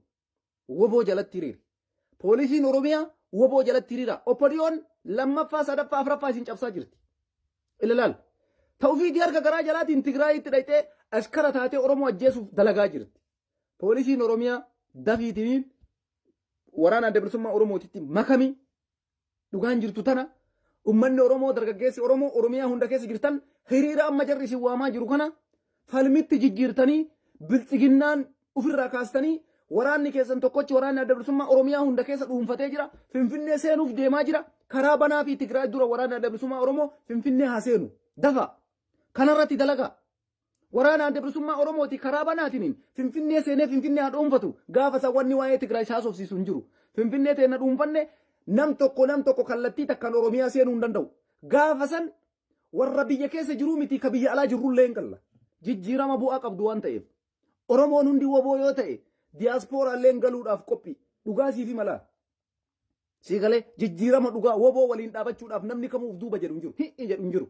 woboo jalatti hiriiri. Poolisiin Oromiyaa woboo jalatti hiriira. Oppodiyoon lammaffaa, sadaffaa, afuraffaa isin cabsaa jirti. Ilaalaal. Ta'ufiitii harka garaa jalaatiin Tigraayitti dhaqxee ashkara taatee Oromoo ajjeesuuf dalagaa jirti. Poolisiin Oromiyaa dafiitiniin waraana adda bilisummaa Oromootitti makami. Dhugaan jirtu tana. Ummanni Oromoo, dargaggeessi Oromoo Oromiyaa hunda keessa jirtan, hiriira amma jarri isin waamaa jiru kana falmitti jijjiirtanii, biltsiginnaan ofirraa kaastanii, waraanni keessan tokkochi, waraanni adda bilisummaa Oromiyaa hunda keessa dhuunfatee jira. Finfinnee seenuuf deemaa jira. Karaa banaa fi Tigraay dura waraanni adda bilisummaa Oromoo Finfinnee haa seenu. Dafa. Kanarratti dalagaa. Waraana adda bilisummaa Oromooti karaa banaatiin Finfinnee seenee Finfinnee haa dhuunfatu. Gaafa isa wanni waa'ee Tigraay haasofsiisu hin jiru. Finfinnee teenna dhuunfanne, nam tokko nam tokko kallattii takkaan Oromiyaa seenuu hin danda'u. Gaafa san warra biyya keessa jiruu miti, ka biyya alaa jirrullee hin galla. Jijjiirama bu'aa qabdu waan ta'eef. Oromoon hundi woboo yoo ta'e diyaasporaallee galuudhaaf qophii. Dhugaa siifi malaa. Sii galee, jijjiirama dhugaa woboo waliin dhaabachuudhaaf namni kamuuf duuba jedhu hin jiru. Hi'i jedhu hin jiru.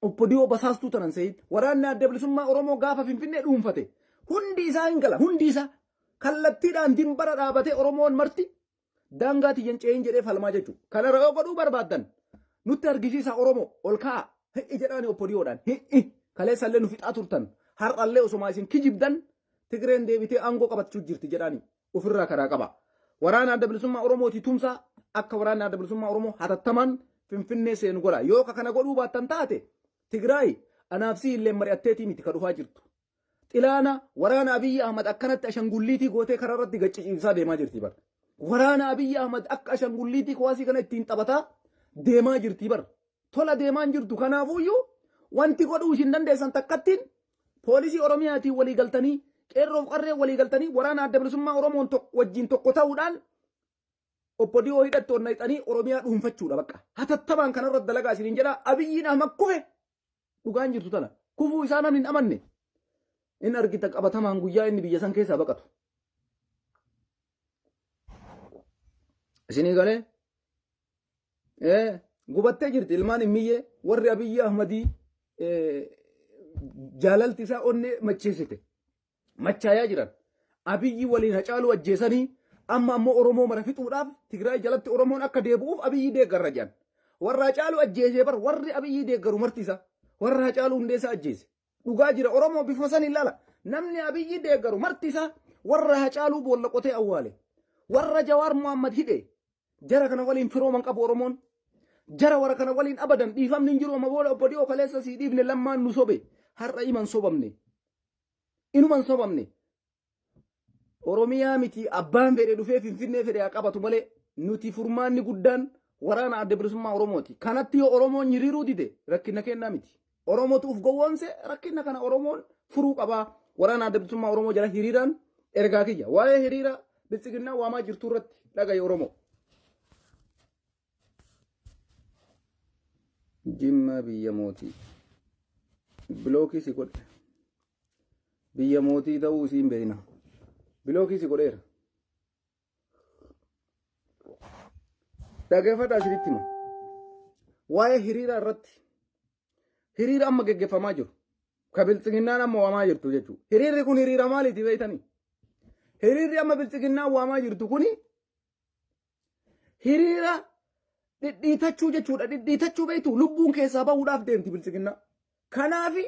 Oppodiyoo basaastuu tanan seeyin. Waraanni adda bilisummaa Oromoo gaafa Finfinnee dhuunfate hundi isaa hin gala. Hundi isaa kallattiidhaan dimbara dhaabatee Oromoon marti daangaa tiyyan ce'in jedhee falmaa jechuudha. Kana yoo godhuu barbaaddan nutti argisiisa Oromoo ol kaa'a. Hi'i jedhaani oppodiyoodhaan. Hi'i kaleessallee nu fixaa turtan. Har'allee osuma isin kijibdan Tigreen deebitee aangoo qabachuu jirti jedhaani ofirraa karaa qaba. Waraana adda bilisummaa Oromooti tumsaa akka waraanni adda bilisummaa Oromoo hatattamaan Finfinnee seenu godha. Yoo ka kana godhuu baattan taate Tigraay anaaf si illee mari'atteetii miti ka dhufaa jirtu. Xilaana waraana Abiyyi Ahmad akkanatti ashangulliitii gootee karaa irratti gacciciibsaa deemaa jirti bar. Waraana Abiyyi Ahmad akka ashangulliitii kuwaasii kana ittiin taphataa deemaa jirti bar. Tola deemaa hin jirtu. Kanaafuyyuu wanti godhuu isin dandeessan takkattiin poolisii Oromiyaatiin walii galtanii qeerroof qarree walii galtanii waraana adda bilisummaa Oromoon wajjin tokko ta'uudhaan obbo Diyoo hidhattoon naqxanii Oromiyaa dhuunfachuudha bakka. Hatattamaan kanarra dalagaa isiniin jedha. Abiyyiin Ahmad kufe dhugaan jirtu tana. Kufuu isaa namni hin amanne. In argita qabatamaan guyyaa inni biyya san keessaa baqatu. Isinii galee? Gubattee jirti ilmaan immiyyee warri Abiyyi Ahmadii jaalalti isaa onnee macheessite. Machaayaa jiran. Abiyyi waliin Hacaaluu ajjeesanii amma ammoo Oromoo mara fixuudhaaf Tigraay jalatti Oromoon akka deebi'uuf Abiyyi deeggarra jedhan. Warra Hacaaluu ajjeesee bar warri Abiyyi deeggaru marti isaa. Warra Hacaaluu Hundeessaa ajjeese. Dhugaa jira Oromoo bifa san ilaala. Namni Abiyyi deeggaru marti isaa warra Hacaaluu boolla qotee awwaale. Warra Jawaar Muhammad hidhe. Jara kana waliin firooman qabu Oromoon. Jara warra kana waliin abadan dhiifamni hin jiru amma booda obbo Dhiyoo kaleessa sii dhiifne lammaan nu sobe. Har'a iman sobamne. Inuman sobamne. Oromiyaa miti abbaan fedhe dhufee Finfinnee fedhe haa qabatu malee nuti furmaanni guddaan waraana adda bilisummaa Oromooti. Kanatti yoo Oromoon hiriiruu dide rakkina kennaa miti. Oromootu uf gowwoomse rakkina kana Oromoon furuu qabaa. Waraana adda bilisummaa Oromoo jala hiriiraan ergaa kiyya. Waa'ee hiriira biltsiginnaa waamaa jirtuu irratti dhagaye Oromoo. Jimma biyya mootii. Bilookii si godhe. Biyya mootii ta'uu isii hin beekna. Bilookii si godheera. Dhaggeeffadhaa isinitti hima. Waa'ee hiriira irratti. Hiriira amma geggeeffamaa jiru. Ka biltsiginnaan amma waamaa jirtu jechuudha. Hiriirri kun hiriira maaliiti beektanii? Hiriirri amma biltsiginnaan waamaa jirtu kuni hiriira dhidhiitachuu jechuudha. Dhidhiitachuu beektu lubbuun keessaa bahuudhaaf deemti biltsiginnaa. Kanaafi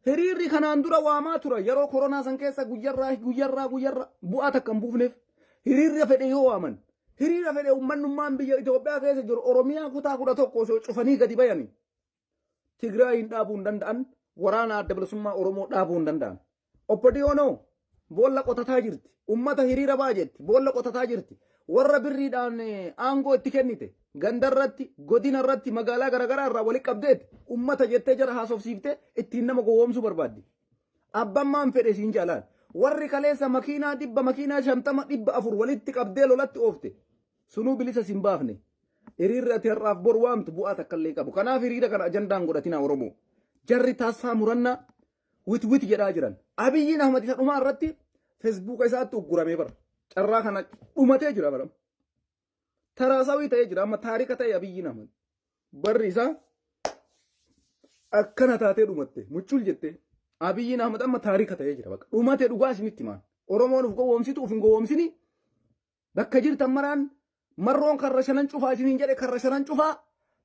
hiriirri kanaan dura waamaa tura yeroo koronaa san keessa guyyarraa guyyarraa guyyarraa bu'aa takka hin buufneef hiriirri fedhe yoo waaman hiriira fedhe ummannummaan biyya Itoophiyaa keessa jiru Oromiyaa kutaa 11 osoo cufanii gadi bayanii Tigraayin dhaabuu hin danda'an waraana adda bilisummaa Oromoo dhaabuu hin danda'an. Obbo Diyoonoo boolla qotataa jirti. Ummata hiriira ba'a jetti. Boolla qotataa jirti. Warra birriidhaan aangoo itti kennite gandarratti, godinarratti, magaalaa garaagaraa irraa walitti qabdeet ummata jettee jara haasofsiiftee ittiin nama gowwoomsuu barbaaddi. Abban maan fedhe siin jaalaan. Warri kaleessa makiinaa 100 makiinaa 50 400 walitti qabdee lolatti oofte. Sunuu bilisa sin baafne. Hiriirri ati har'aaf bor waamtu bu'aa takka illee qabu. Kanaaf hiriira kana ajandaan godhatinaa Oromoo. Jarri taasfaa murannaa wit wit jedhaa jiran. Abiyyiin Ahmad isa dhumaa irratti feesbuuka isaatti ugguramee bara. Carraa kana dhumatee jira bara. Taraasawii ta'ee jira amma taarika ta'e Abiyyiin Ahmad. Barri isaa akkana taatee dhumatte muccul jettee. Abiyyiin Ahmad amma taarika ta'ee jira bakka. Dhumate dhugaa isinitti himaan. Oromoon uf gowwoomsitu uf hin gowwoomsini. Bakka jirtan maraan marroon karra shanan cufaa isiniin jedhe karra shanan cufaa.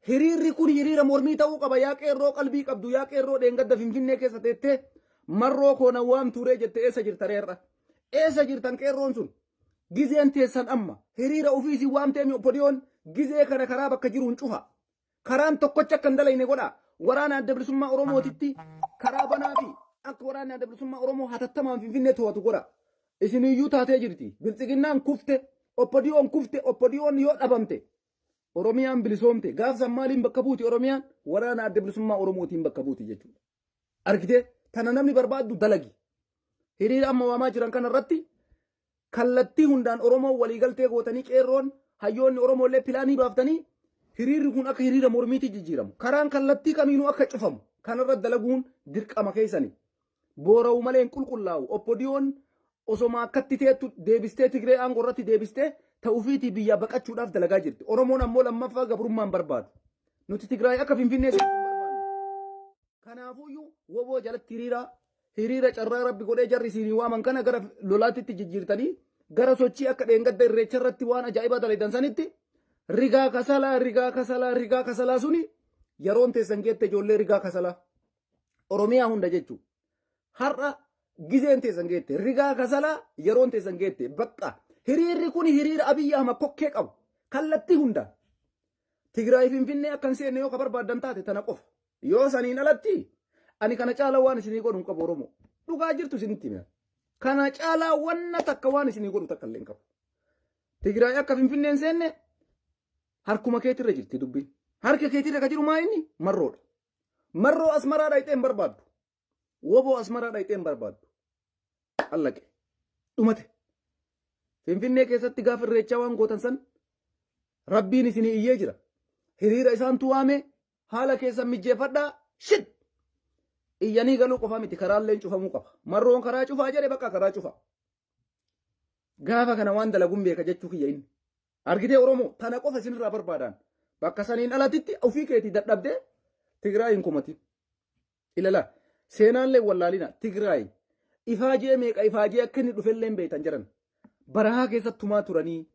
Hiriirri kun hiriira mormii ta'uu qaba yaa qeerroo qalbii qabdu yaa qeerroo dheengadda Finfinnee keessa teettee marroo koo na waamtuuree jette eessa jirta reerra. Eessa jirtan qeerroon sun? Gizeen teessan amma hiriira ofii isin waamtee mi oppodiyoon gizee kana karaa bakka jiruun cufa. Karaan tokkocha akka hin dalayne godha. Waraana adda bilisummaa Oromootitti karaa banaa fi akka waraanni adda bilisummaa Oromoo hatattamaan Finfinnee to'atu godha. Isiniyyuu taatee jirti. Biltsiginnaan kufte, oppodiyoon kufte, oppodiyoon yoo dhabamte Oromiyaan bilisoomte. Gaafsan maaliin bakka buuti Oromiyaan? Waraana adda bilisummaa Oromootiin bakka buuti jechuudha. Argitee tana namni barbaaddu dalagi. Hiriira amma waamaa jiran kana irratti kallattii hundaan Oromoo waliigaltee gootanii qeerroon hayyoonni Oromoo illee pilaanii baaftanii hiriirri kun akka hiriira mormiitti jijjiiramu. Karaan kallattii kamiinuu akka cufamu kanarra dalaguun dirqama keessani. Boora'u malee hin qulqullaa'u. Oppodiyoon osoma akkatti teettu deebistee Tigree aangoo irratti deebistee ta'uufiitii biyyaa baqachuudhaaf dalagaa jirti. Oromoon ammoo lammaffaa gabrummaan barbaadu. Nuti Tigraay akka Finfinnee barbaannu. Kanaafuyyuu woboo jalatti hiriira hiriira carraa rabbi godhee jarri isinii waaman kana gara lolaatitti jijjiirtanii gara sochii akka dheengadda irreecha irratti waan ajaa'ibaa dalaydan sanitti rigaa kasalaa rigaa kasalaa rigaa kasalaa suni yeroon teessan geette ijoollee rigaa kasalaa Oromiyaa hunda jechuudha. Har'a gizeen teessan geette rigaa kasalaa yeroon teessan geette bakka hiriirri kun hiriira Abiyyi Ahmad kokkee qabu kallattii hundaan. Tigraay Finfinnee akka hin seenne yoo ka barbaaddan taate tana qofa. Yoo saniin alatti ani kana caalaa waan isinii godhu hin qabu Oromoo. Dhugaa jirtu isinitti hima. Kana caalaa wanna takka waan isinii godhu takka illee hin qabu. Tigraay akka Finfinnee hin seenne harkuma keetirra jirti dubbiin. Harka keetirra ka jiru maa inni marroodha. Marroo Asmaraa dhayxee hin barbaaddu. Woboo Asmaraa dhayxee hin barbaaddu. Allaqe. Dhumate. Finfinnee keessatti gaafa irreechaa waan gootan san rabbiin isinii iyyee jira. Hiriira isaantu waame haala keessan mijjeeffadhaa shit. Iyyanii galuu qofaa miti karaalleen cufamuu qaba. Marroon karaa cufaa jedhe bakka karaa cufaa. Gaafa kana waan dalaguun beeka jechuu kiyya inni. Argitee Oromoo tana qofa isinirraa barbaadaan. Bakka saniin alatitti ofii keetii dadhabdee Tigraay hin komatin. Ilala seenaallee wallaalina Tigraay ifaajee meeqa ifaajee akka inni dhufellee hin beektan jedhan. Barahaa keessatti tumaa turanii,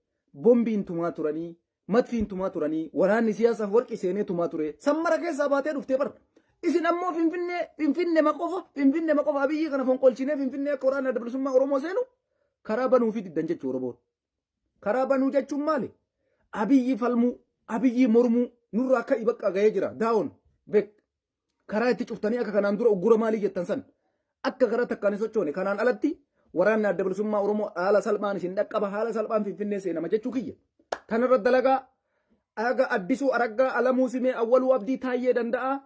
bombiin tumaa turanii, matfiin tumaa turanii, waraanni siyaasaaf warqii seenee tumaa ture. Sammara keessaa baatee dhuftee bara. Isin ammoo Finfinnee Finfinnee qofa Finfinnee qofa Abiyyi kana fonqolchinee Finfinnee akka waraana adda bilisummaa Oromoo seenu karaa banuu fi diddan jechuu Oromoon. Karaa banuu jechuun maali? Abiyyi falmuu, Abiyyi mormuu nurraa akka bakka gahee jira. Daawon beek. Karaa itti cuftanii akka kanaan dura uggura maalii jettan san akka karaa takkaan hin sochoone kanaan alatti waraanni adda bilisummaa Oromoo haala salphaan isin dhaqqaba haala salphaan Finfinnee seenama jechuu kiyya. Kanarra dalagaa aga Addisuu Araggaa Alamuu Simee Awwaluu Abdii Taayyee Danda'a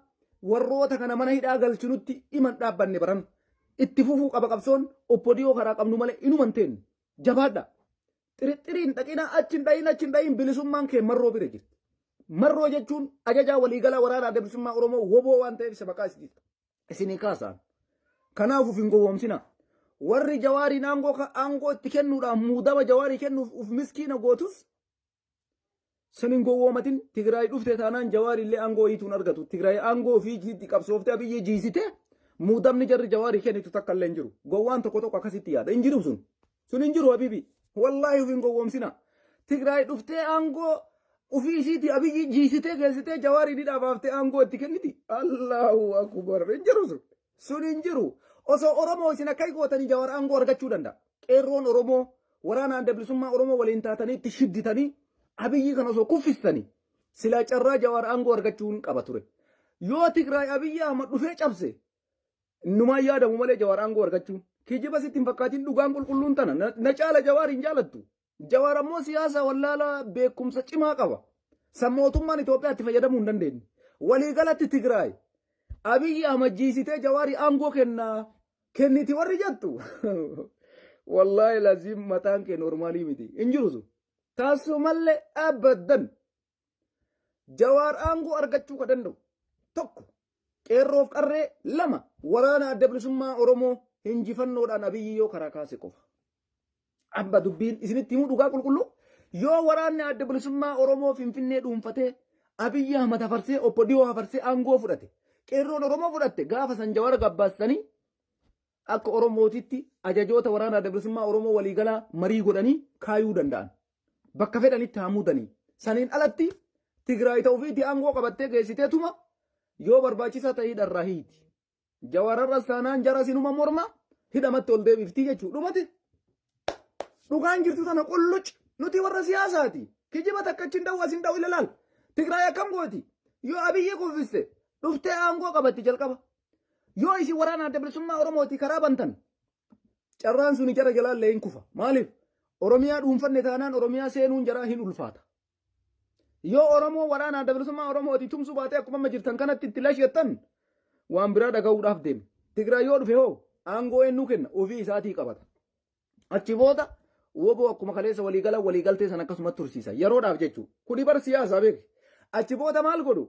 warroota kana mana hidhaa galchinutti iman dhaabbanne baran itti fufuu qaba qabsoon oppodiyoo karaa qabnu malee inuman teennu jabaadha. Xirixxiriin dhaqinaa achi hin dhayin achi hin dhayin bilisummaan kee marroo bira jirti. Marroo jechuun ajajaa waliigalaa waraana adda bilisummaa Oromoo woboo waan ta'eef isa maqaa isinii kaasaan. Kanaaf of hin gowwoomsina. Warri jawaariin aangoo aangoo itti kennuudhaan muudama jawaarii kennuuf uf miskiina gootus san hin gowwoomatin. Tigraay dhufte taanaan jawaarii illee aangoo wayiituun argatu. Tigraay aangoo ofii itti qabsooftee Abiyyi jiisite muudamni jarri jawaarii kennitu takka illee hin jiru. Gowwaan tokko tokko akkasitti yaada. Hin jiru sun. Sun hin jiru Habibi. Wallaahi of hin gowwoomsina. Tigraay dhuftee aangoo ofii isiitii Abiyyi jiisitee geessitee jawaarii ni dhaabaaftee aangoo itti kenniti. Allahu akbar. Hin jiru sun. Sun hin jiru. Osoo Oromoo isin akka gootanii jawaar aangoo argachuu danda'a. Qeerroon Oromoo waraana adda bilisummaa Oromoo waliin taatanii itti shidditanii Abiyyi kan osoo kuffistanii silaa carraa jawaar aangoo argachuun qaba ture. Yoo Tigraay Abiyyi Ahmad dhufee cabse innumaan yaadamu malee jawaar aangoo argachuun. Kijiba sitti hin fakkaatin dhugaan qulqulluun tana. Na caala jawaar hin jaalattu. Jawaar ammoo siyaasa wallaalaa beekumsa cimaa qaba. San mootummaan Itoophiyaa itti fayyadamuu hin dandeenye. Waliigalatti Tigraay Abiyyi Ahmad jiisitee jawaarii aangoo kennaa kenniti warri jettu. Wallaahi laziim mataan kee noormaalii miti. Hin jiru sun. Taasumallee abadan. Jawaar aangoo argachuu ka danda'u tokko qeerroof qarree lama waraana adda bilisummaa Oromoo injifannoodhaan Abiyyi yoo karaa kaase qofa. Abba dubbiin isinitti himuu dhugaa qulqulluu yoo waraanni adda bilisummaa Oromoo Finfinnee dhuunfatee Abiyyi Ahmad hafarsee obbo Dhiyoo hafarsee aangoo fudhate qeerroon Oromoo fudhatte gaafa san Jawaar gabbaastanii akka Oromootitti ajajoota waraana adda bilisummaa Oromoo waliigalaa marii godhanii kaayuu danda'an. Bakka fedhanitti haa muudanii. Saniin alatti Tigraay ta'uu fi aangoo qabattee geessitee tuma yoo barbaachisaa ta'e hidharraa hiiti. Jawaararras taanaan jara sinuma morma hidhamatti ol deebiftii jechuudha. Dhumate. Dhugaan jirtu tana qulluc nuti warra siyaasaati. Kijiba takka achi hin dha'u as hin dha'u ilaalaal. Tigraay akkam gooti? Yoo Abiyyi kuffiste dhuftee aangoo qabatti jalqaba. Yoo isin waraana adda bilisummaa Oromooti karaa bantan carraan suni jara jalaallee hin kufa. Maaliif? Oromiyaa dhuunfanne taanaan Oromiyaa seenuun jaraa hin ulfaata. Yoo Oromoo waraana adda bilisummaa Oromooti tumsuu baatee akkuma amma jirtan kanatti itti lashettan waan biraa dhaga'uudhaaf deema. Tigraay yoo dhufe hoo aangoo eenyuu kenna? Ofii isaatii qabata. Achi booda woboo akkuma kaleessa waliigala waliigaltee san akkasumatti tursiisa. Yeroodhaaf jechuudha. Kuni bar siyaasaa beeki. Achi booda maal godhu?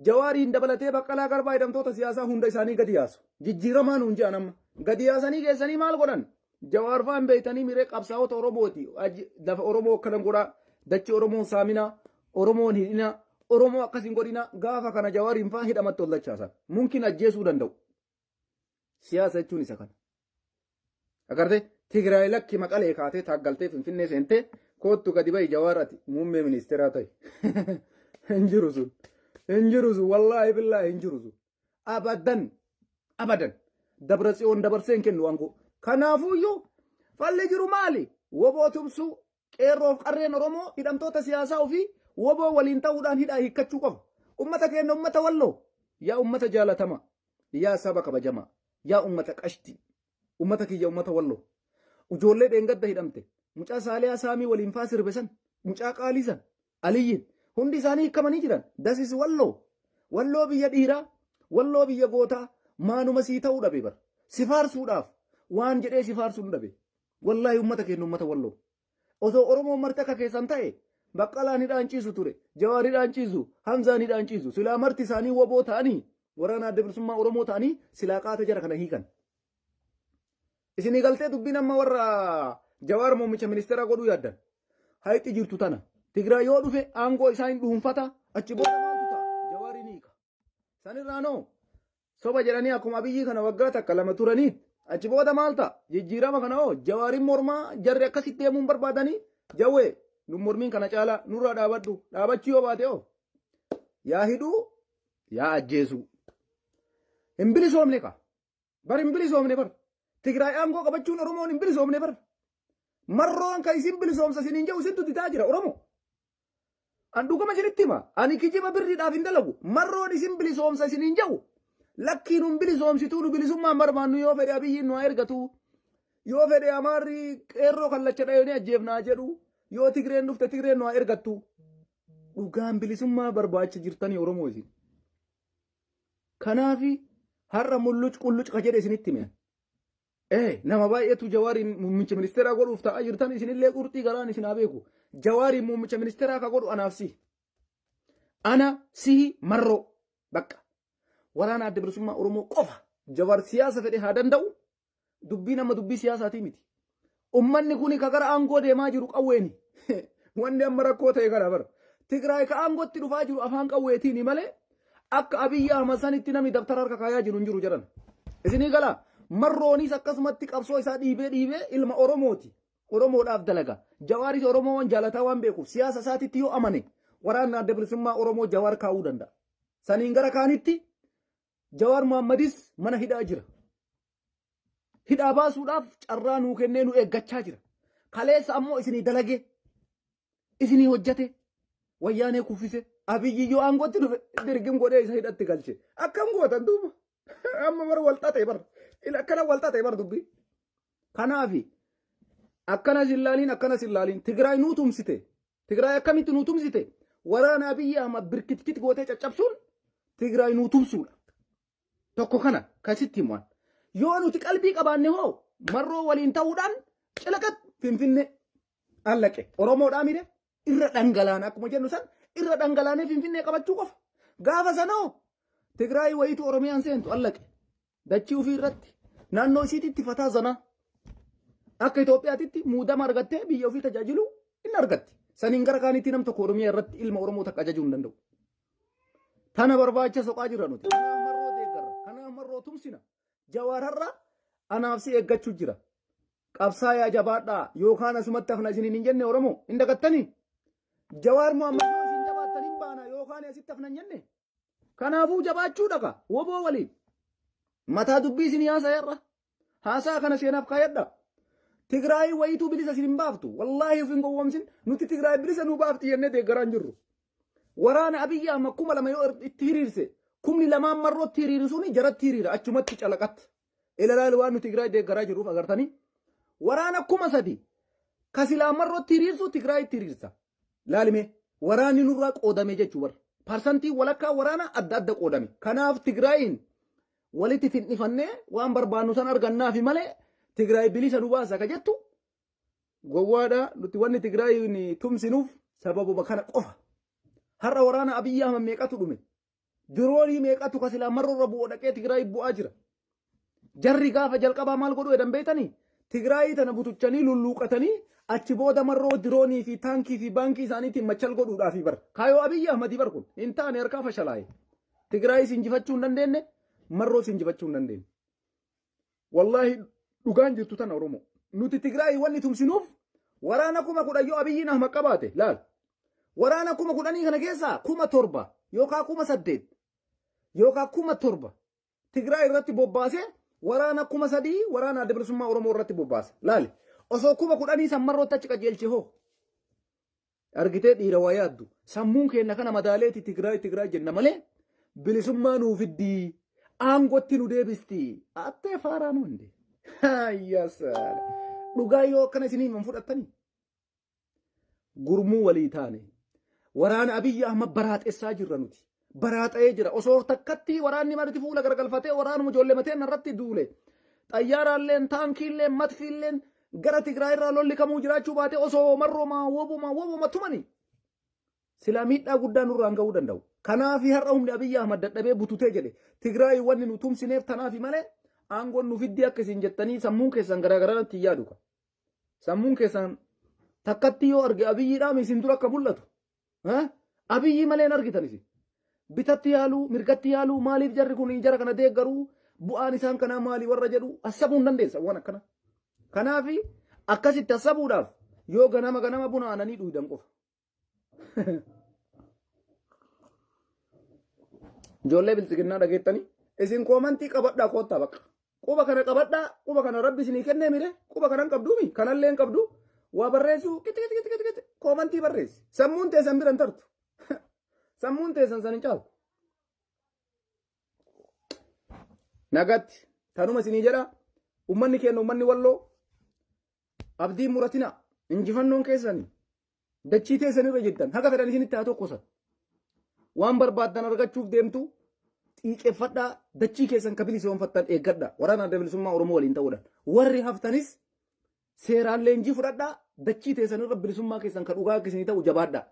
Jawaariin dabalatee Baqqalaa Garbaa hidhamtoota siyaasaa hunda isaanii gadi yaasu. Jijjiiramaa nuun jedhan amma. Gadi yaasanii geessanii maal godhan? Jawaar fa'aan beektanii miree qabsaa'ota Oromooti. Lafa Oromoo akkanan godhaa. Dachi Oromoon saaminaa. Oromoon hidhinaa. Oromoo akkas hin godhina gaafa kana Jawaariin faa hidhamatti ol dachaasan. Mumkin ajjeesuu danda'u. Siyaasa jechuun isa kana. Agartee Tigraay lakki Maqalee kaatee taaggaltee Finfinnee seentee koottu gadi bahi Jawaar ati muummee ministeeraa ta'i. Hin jiru sun. Hin jiru sun wallaahi billaahi hin jiru sun. Abadan abadan Dabra Tsiyoon dabarsee hin kennu aangoo. Kanaafuyyuu falli jiru maali? Woboo tumsuu qeerroof qarreen Oromoo hidhamtoota siyaasaa ofii woboo waliin ta'uudhaan hidhaa hiikkachuu qofa. Ummata keenya ummata Walloo yaa ummata jaalatamaa yaa saba kabajamaa yaa ummata qashtii ummata kiyya ummata Walloo. Ijoollee dheengadda hidhamte mucaa Saaliyaa Saamii waliin faa sirbe san mucaa qaalii san Aliyyiin hundi isaanii hiikamanii jiran. Dasis Walloo Walloo biyya dhiiraa Walloo biyya gootaa maanuma sii ta'uu dhabe bar si faarsuudhaaf waan jedhee si faarsuun dhabe. Wallaahi ummata keenya ummata Walloo. Osoo Oromoon marti akka keessan ta'e Baqqalaan hidhaan ciisu ture, Jawaar hidhaan ciisu, Hamzaan hidhaan ciisu. Silaa marti isaanii woboo ta'anii waraana adda bilisummaa Oromoo ta'anii silaa qaata jara kana hiikan. Isinii galtee dubbiin amma warra Jawaar muummicha ministeeraa godhuu yaaddan. Hayxi jirtu tana. Tigraay yoo dhufe aangoo isaa hin dhuunfata achi booda maaltu ta'a? Jawaar hin hiika. Sanirraa noo soba jedhanii akkuma Abiyyii kana waggaa takka lama turanii achi booda maal ta'a? Jijjiirama kana hoo Jawaariin mormaa jarri akkasitti deemuun barbaadanii jawwee nu mormiin kana caalaa nurraa dhaabadhu dhaabachuu yoo baate hoo yaa hidhuu yaa ajjeesuu. Hin bilisoomne kaa. Bar hin bilisoomne bar. Tigraay aangoo qabachuun Oromoon hin bilisoomne bar. Marroon kan isin bilisoomsa isiniin jedhu isintu didaa jira Oromoo. An dhuguma isinitti hima. Ani kijiba birriidhaaf hin dalagu. Marroon isin bilisoomsa isiniin jedhu. Lakkii nun bilisoomsituu nu bilisummaan barbaannu yoo fedhe Abiyyiin nu haa ergatu. Yoo fedhe Amaarri qeerroo kallacha dhayanii ajjeefnaa jedhu. Yoo Tigreen dhufte Tigreen nu haa ergattu. Dhugaan bilisummaa barbaacha jirtanii Oromoo isin. Kanaafi har'a mulluc qulluc ka jedhe isinitti hime. Nama baay'eetu Jawaariin muummicha ministeeraa godhuuf ta'aa jirtan isinillee qurxii garaan isin haa beeku. Jawaariin muummicha ministeeraa ka godhu anaaf sihi. Ana sihi Marroo bakka. Waraana adda bilisummaa Oromoo qofa Jawaar siyaasa fedhe haa danda'u. Dubbiin amma dubbii siyaasaatii miti. Ummanni kuni ka gara aangoo deemaa jiru qawweeni. Wanni amma rakkoo ta'e kana bara. Tigraay ka aangootti dhufaa jiru afaan qawweetiini malee akka Abiyyi Ahmad sanitti namni dabtara harka kaayaa jiru hin jiru jedhan. Isinii galaa Marroonis akkasumatti qabsoo isaa dhiibee dhiibee ilma Oromooti. Oromoodhaaf dalaga. Jawaaris Oromoo waan jaalataa waan beekuuf siyaasa isaatitti yoo amane waraanni adda bilisummaa Oromoo Jawaar kaa'uu danda'a. Saniin gara kaanitti Jawaar Mohammadis mana hidhaa jira. Hidhaa baasuudhaaf carraa nuu kennee nu eeggachaa jira. Kaleessa ammoo isinii dalagee, isinii hojjate, wayyaanee kuffise, Abiyyi yoo aangootti dhufe dirgim godhee isa hidhatti galche. Akkam gootan duuba? Amma bar wal xaxee bar. Akkana wal xaxee bar dubbii. Kanaafi akkanas hin laaliin akkanas hin laaliin Tigraay nuu tumsite. Tigraay akkamitti nuu tumsite? Waraana Abiyyi Ahmad birkitkit gootee caccabsuun Tigraay nuu tumsuudha. Tokko kana kan sitti himuan. Yoo nuti qalbii qabaanne hoo Marroo waliin ta'uudhaan cilaqat Finfinnee allaqe. Oromoodhaa mire irra dhangalaana akkuma jennu san irra dhangalaanee Finfinnee qabachuu qofa. Gaafa sanoo Tigraay wayitu Oromiyaan seentu allaqe. Dachii ofii irratti naannoo isiititti fataa zanaa. Akka Itoophiyaatitti muudama argattee biyya ofii tajaajilu hin argatti. Saniin gara kaanitti nam tokko Oromiyaa irratti ilma Oromoo takka ajajuu hin danda'u. Tana barbaacha soqaa jirra nuti. Kanaaf Marroo deeggarra. Kanaaf Marroo tumsina. Jawaar har'a anaaf si eeggachuu jira. Qabsaayaa jabaadhaa yookaan asumatti hafna isiniin hin jenne Oromoo hin dagattanii. Jawaar Muhammad yoo isin jabaattan hin baana yookaan asitti hafna hin jenne. Kanaafuu jabaachuu dhaqa woboo waliin. Mataa dubbii isin haasa'e har'a. Haasaa kana seenaaf kaayadha. Tigraay wayituu bilisa isin hin baaftu. Wallaahi of hin gowwoomsin. Nuti Tigraay bilisa nu baafti jennee deeggaraa hin jirru. Waraana Abiyyi Ahmad 2000 yoo itti hiriirse 2000 Marrootti hiriiru suni jaratti hiriira achumatti calaqatti. Ilalaal waan nu Tigraay deeggaraa jirruuf agartanii. Waraana 3000 ka silaa Marrootti hiriirsu Tigraayitti hiriirsa. Laalime waraanni nurraa qoodame jechuu bara. Parsantii walakkaa waraana adda adda qoodame. Kanaaf Tigraayiin walitti tin'ifannee waan barbaannu san argannaafi malee Tigraay bilisa nu baasa ka jettu gowwaadha. Nuti wanni Tigraayiin tumsinuuf sababuma kana qofa. Har'a waraana Abiyyi Ahmad meeqatu dhume? Diroonii meeqatu ka silaa Marroo irra bu'u dhaqee Tigraay bu'aa jira. Jarri gaafa jalqabaa maal godhu jedhan beektanii? Tigraayii tana butuchanii lulluuqatanii achi booda marroo diroonii fi taankii fi baankii isaaniitiin machal godhuudhaafi bar. Kaayoo Abiyyi Ahmadii bar kun hin taane harkaa fashalaa'e. Tigraayii injifachuu hin dandeenye, marroo injifachuu hin dandeenye. Wallaahi dhugaan jirtu tana Oromoo. Nuti Tigraayii wanni tumsinuuf waraana 10,000 yoo Abiyyiin Ahmad qabaate laal. Waraana 10,000 kana keessaa 7,000 yookaan 8,000 yookaan 7,000 Tigraay irratti bobbaasee waraana 3,000 waraana adda bilisummaa Oromoo irratti bobbaasa. Laali. Osoo 10,000 san marrootti achi qajeelche hoo. Argitee dhiira waa yaaddu. Sammuun keenya kana madaaleeti Tigraay Tigraay jenna malee bilisummaa nuu fiddii. Aangootti nu deebisti. Attee faaraa nu hundi. Hayyasaala. Dhugaa yoo akkana isinii hin fudhattanii. Gurmuu walii taane. Waraana Abiyyi Ahmad baraaxessaa jirra nuti. Baraaxa'ee jira. Osoo takkatti waraanni marti fuula garagalfatee waraanuma ijoollee mateen irratti duule. Xayyaaraalleen, taankiilleen, matfiilleen gara Tigraay irraa lolli kamuu jiraachuu baate osoo marrooma wobuma wobuma tumani. Silaa miidhaa guddaa nurraan ga'uu danda'u. Kanaafi har'a humni Abiyyi Ahmad dadhabee bututee jedhe. Tigraay wanni nu tumsineef tanaafi malee aangoon nu fiddii akka isin jettanii sammuun keessan garaagaraa yaadu. Sammuun keessan takkatti yoo arge Abiyyiidhaam isin dura akka mul'atu. Abiyyi malee hin argitan isin. Bitatti yaaluu, mirgatti yaaluu, maaliif jarri kun jara kana deeggaruu, bu'aan isaan kanaa maali warra jedhu hassabuu hin dandeessa waan akkana. Kanaafi akkasitti hassabuudhaaf yoo ganama ganama buna aananii dhuydan qofa. Ijoollee biltsiginnaa dhageettanii isin koomantii qabadhaa koottaa bakka. Quba kana qabadhaa, quba kana rabbi isinii kennee mire, quba kana hin qabduumi, kanallee hin qabdu. Waa barreessuu qixi qixi qixi qixi koomantii barreessi. Sammuun teessan bira hin tartu. Sammuun teessan san hin caalu. Nagatti tanuma isinii jedha ummanni keenya ummanni walloo abdii muratina injifannoon keessanii dachii teessanirra jirtan haga fedhan isinitti haa tokkosan. Waan barbaaddan argachuuf deemtu xiiqeffadhaa dachii keessan ka bilisoomfattan eeggadha waraana adda bilisummaa Oromoo waliin ta'uudhaan. Warri haftanis seeraan leenjii fudhadhaa dachii teessanirra bilisummaa keessan ka dhugaa akka isinii ta'u jabaadha.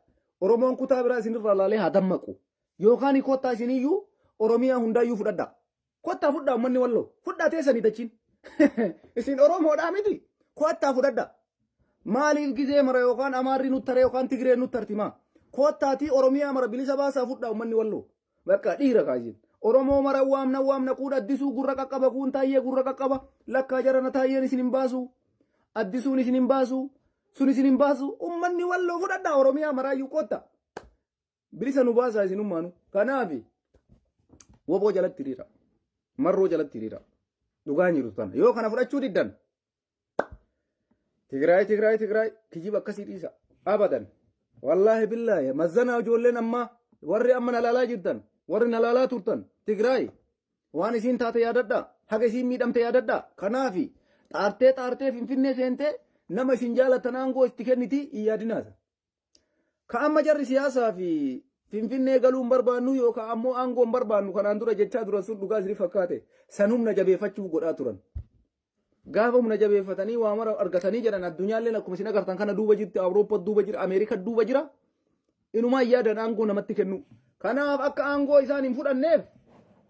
Oromoon kutaa biraa isinirraa laalee haa dammaqu. Yookaan kottaa isiniyyuu Oromiyaa hundaayyuu fudhadhaa. Kottaa fudhaa uummanni walloo. Fudhaa teessanii dachiin. Isin Oromoodhaa miti. Kottaa fudhadhaa. Maaliif gizee mara yookaan Amaarri nutti taree yookaan Tigreen nutti tarti maa? Kottaatii Oromiyaa mara bilisa baasaa fudhaa uummanni walloo. Bakka dhiira kaasin. Oromoo mara waamna waamna kuun addisuu gurra qaqqaba kuun taayyee gurra qaqqaba. Lakkaa jarana taayyeen isin hin baasu. Addisuun isin hin baasu. Sun isin hin baasu. Uummanni walloo fudhadhaa Oromiyaa maraayyuu kotta. Bilisa nu baasaa isin ummaanu. Kanaafi woboo jalatti hiriira. Marroo jalatti hiriira. Dhugaan jiru tana. Yoo kana fudhachuu diddan Tigraay Tigraay Tigraay kijiba akkasii dhiisa. Abadan. Wallaahi billaahi mazzanaa ijoolleen ammaa warri amma na laalaa jirtan warri na laalaa turtan Tigraay waan isiin taate yaadadhaa haga isiin miidhamte yaadadhaa kanaafi xaartee xaartee Finfinnee seentee nama isin jaalatan aangoo itti kenniti hin yaadinaasa. Ka amma jarri siyaasaa fi Finfinnee galuu hin barbaannu yookaan ammoo aangoo hin barbaannu kanaan dura jechaa turan sun dhugaa isinii fakkaate san humna jabeeffachuuf godhaa turan. Gaafa humna jabeeffatanii waa mara argatanii jedhan addunyaalleen akkuma isin agartan kana duuba jirti Awurooppaa duuba jira Ameerikaa duuba jira. Inumaa yaadan aangoo namatti kennu. Kanaaf akka aangoo isaan hin fudhanneef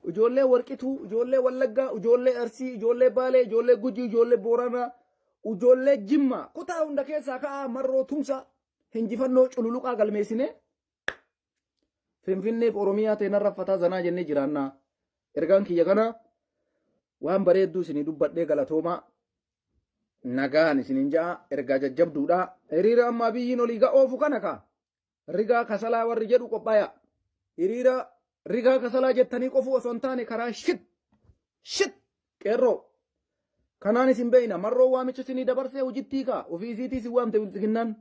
ijoollee Warqituu, ijoollee Wallaggaa, ijoollee Arsii, ijoollee Baalee, ijoollee Gujii, ijoollee Booranaa, ijoollee Jimmaa kutaa hunda keessaa ka'aa marroo tumsa hinjifannoo cululuqaa galmeessinee Finfinneef Oromiyaa ta'e narra fataa zanaa jennee jiraannaa. Ergaan kiyya kana waan bareedduu isinii dubbadhee galatoomaa nagaan isiniin ja'a ergaa jajjabduudha. Hiriira amma Abiyyiin olii ga'oofu kana kaa rigaa kasalaa warri jedhu qophaaya. Hiriira rigaa kasalaa jettanii qofuu osoo hin taane karaa shit shit qeerroo kanaan isin beeyna marroo waamicha isinii dabarsee hojittii kaa ofii isiitii isin waamte bilxiginnaan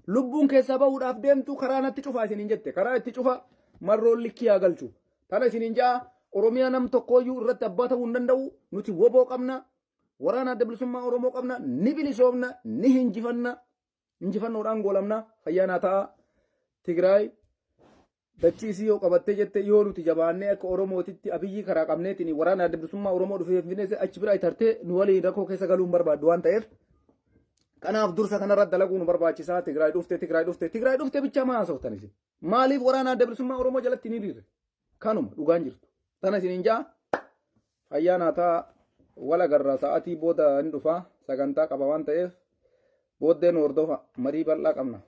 lubbuun keessaa bahuudhaaf deemtu karaa natti cufaa isiniin jette karaa itti cufa marroon likkii haa galchu tana isiniin ja'a Oromiyaa nam tokkooyyuu irratti abbaa ta'uu hin danda'u nuti woboo qabna waraana adda bilisummaa Oromoo qabna ni bilisoomna ni hinjifanna injifannoodhaan goolamna fayyaa naa ta'a Tigraay dachii isii yoo qabattee jette yoo nuti jabaannee akka Oromootitti Abiyyi karaa qabneetiin waraana adda bilisummaa Oromoo dhufee Finfinnee achi bira itartee nu waliin rakkoo keessa galuu hin barbaaddu waan ta'eef kanaaf dursa kanarra dalaguu nu barbaachisaa Tigraay dhufte Tigraay dhufte Tigraay dhufte bichaa maa haasoftan isin maaliif waraana adda bilisummaa Oromoo jalatti ni hiriirre kanuma dhugaan jirtu tana isiniin ja'a fayyaa naa ta'a wal agarraa sa'aatii booda hin dhufaa Sagantaa qaba waan ta'eef booddee nu hordofa, marii bal'aa qabna.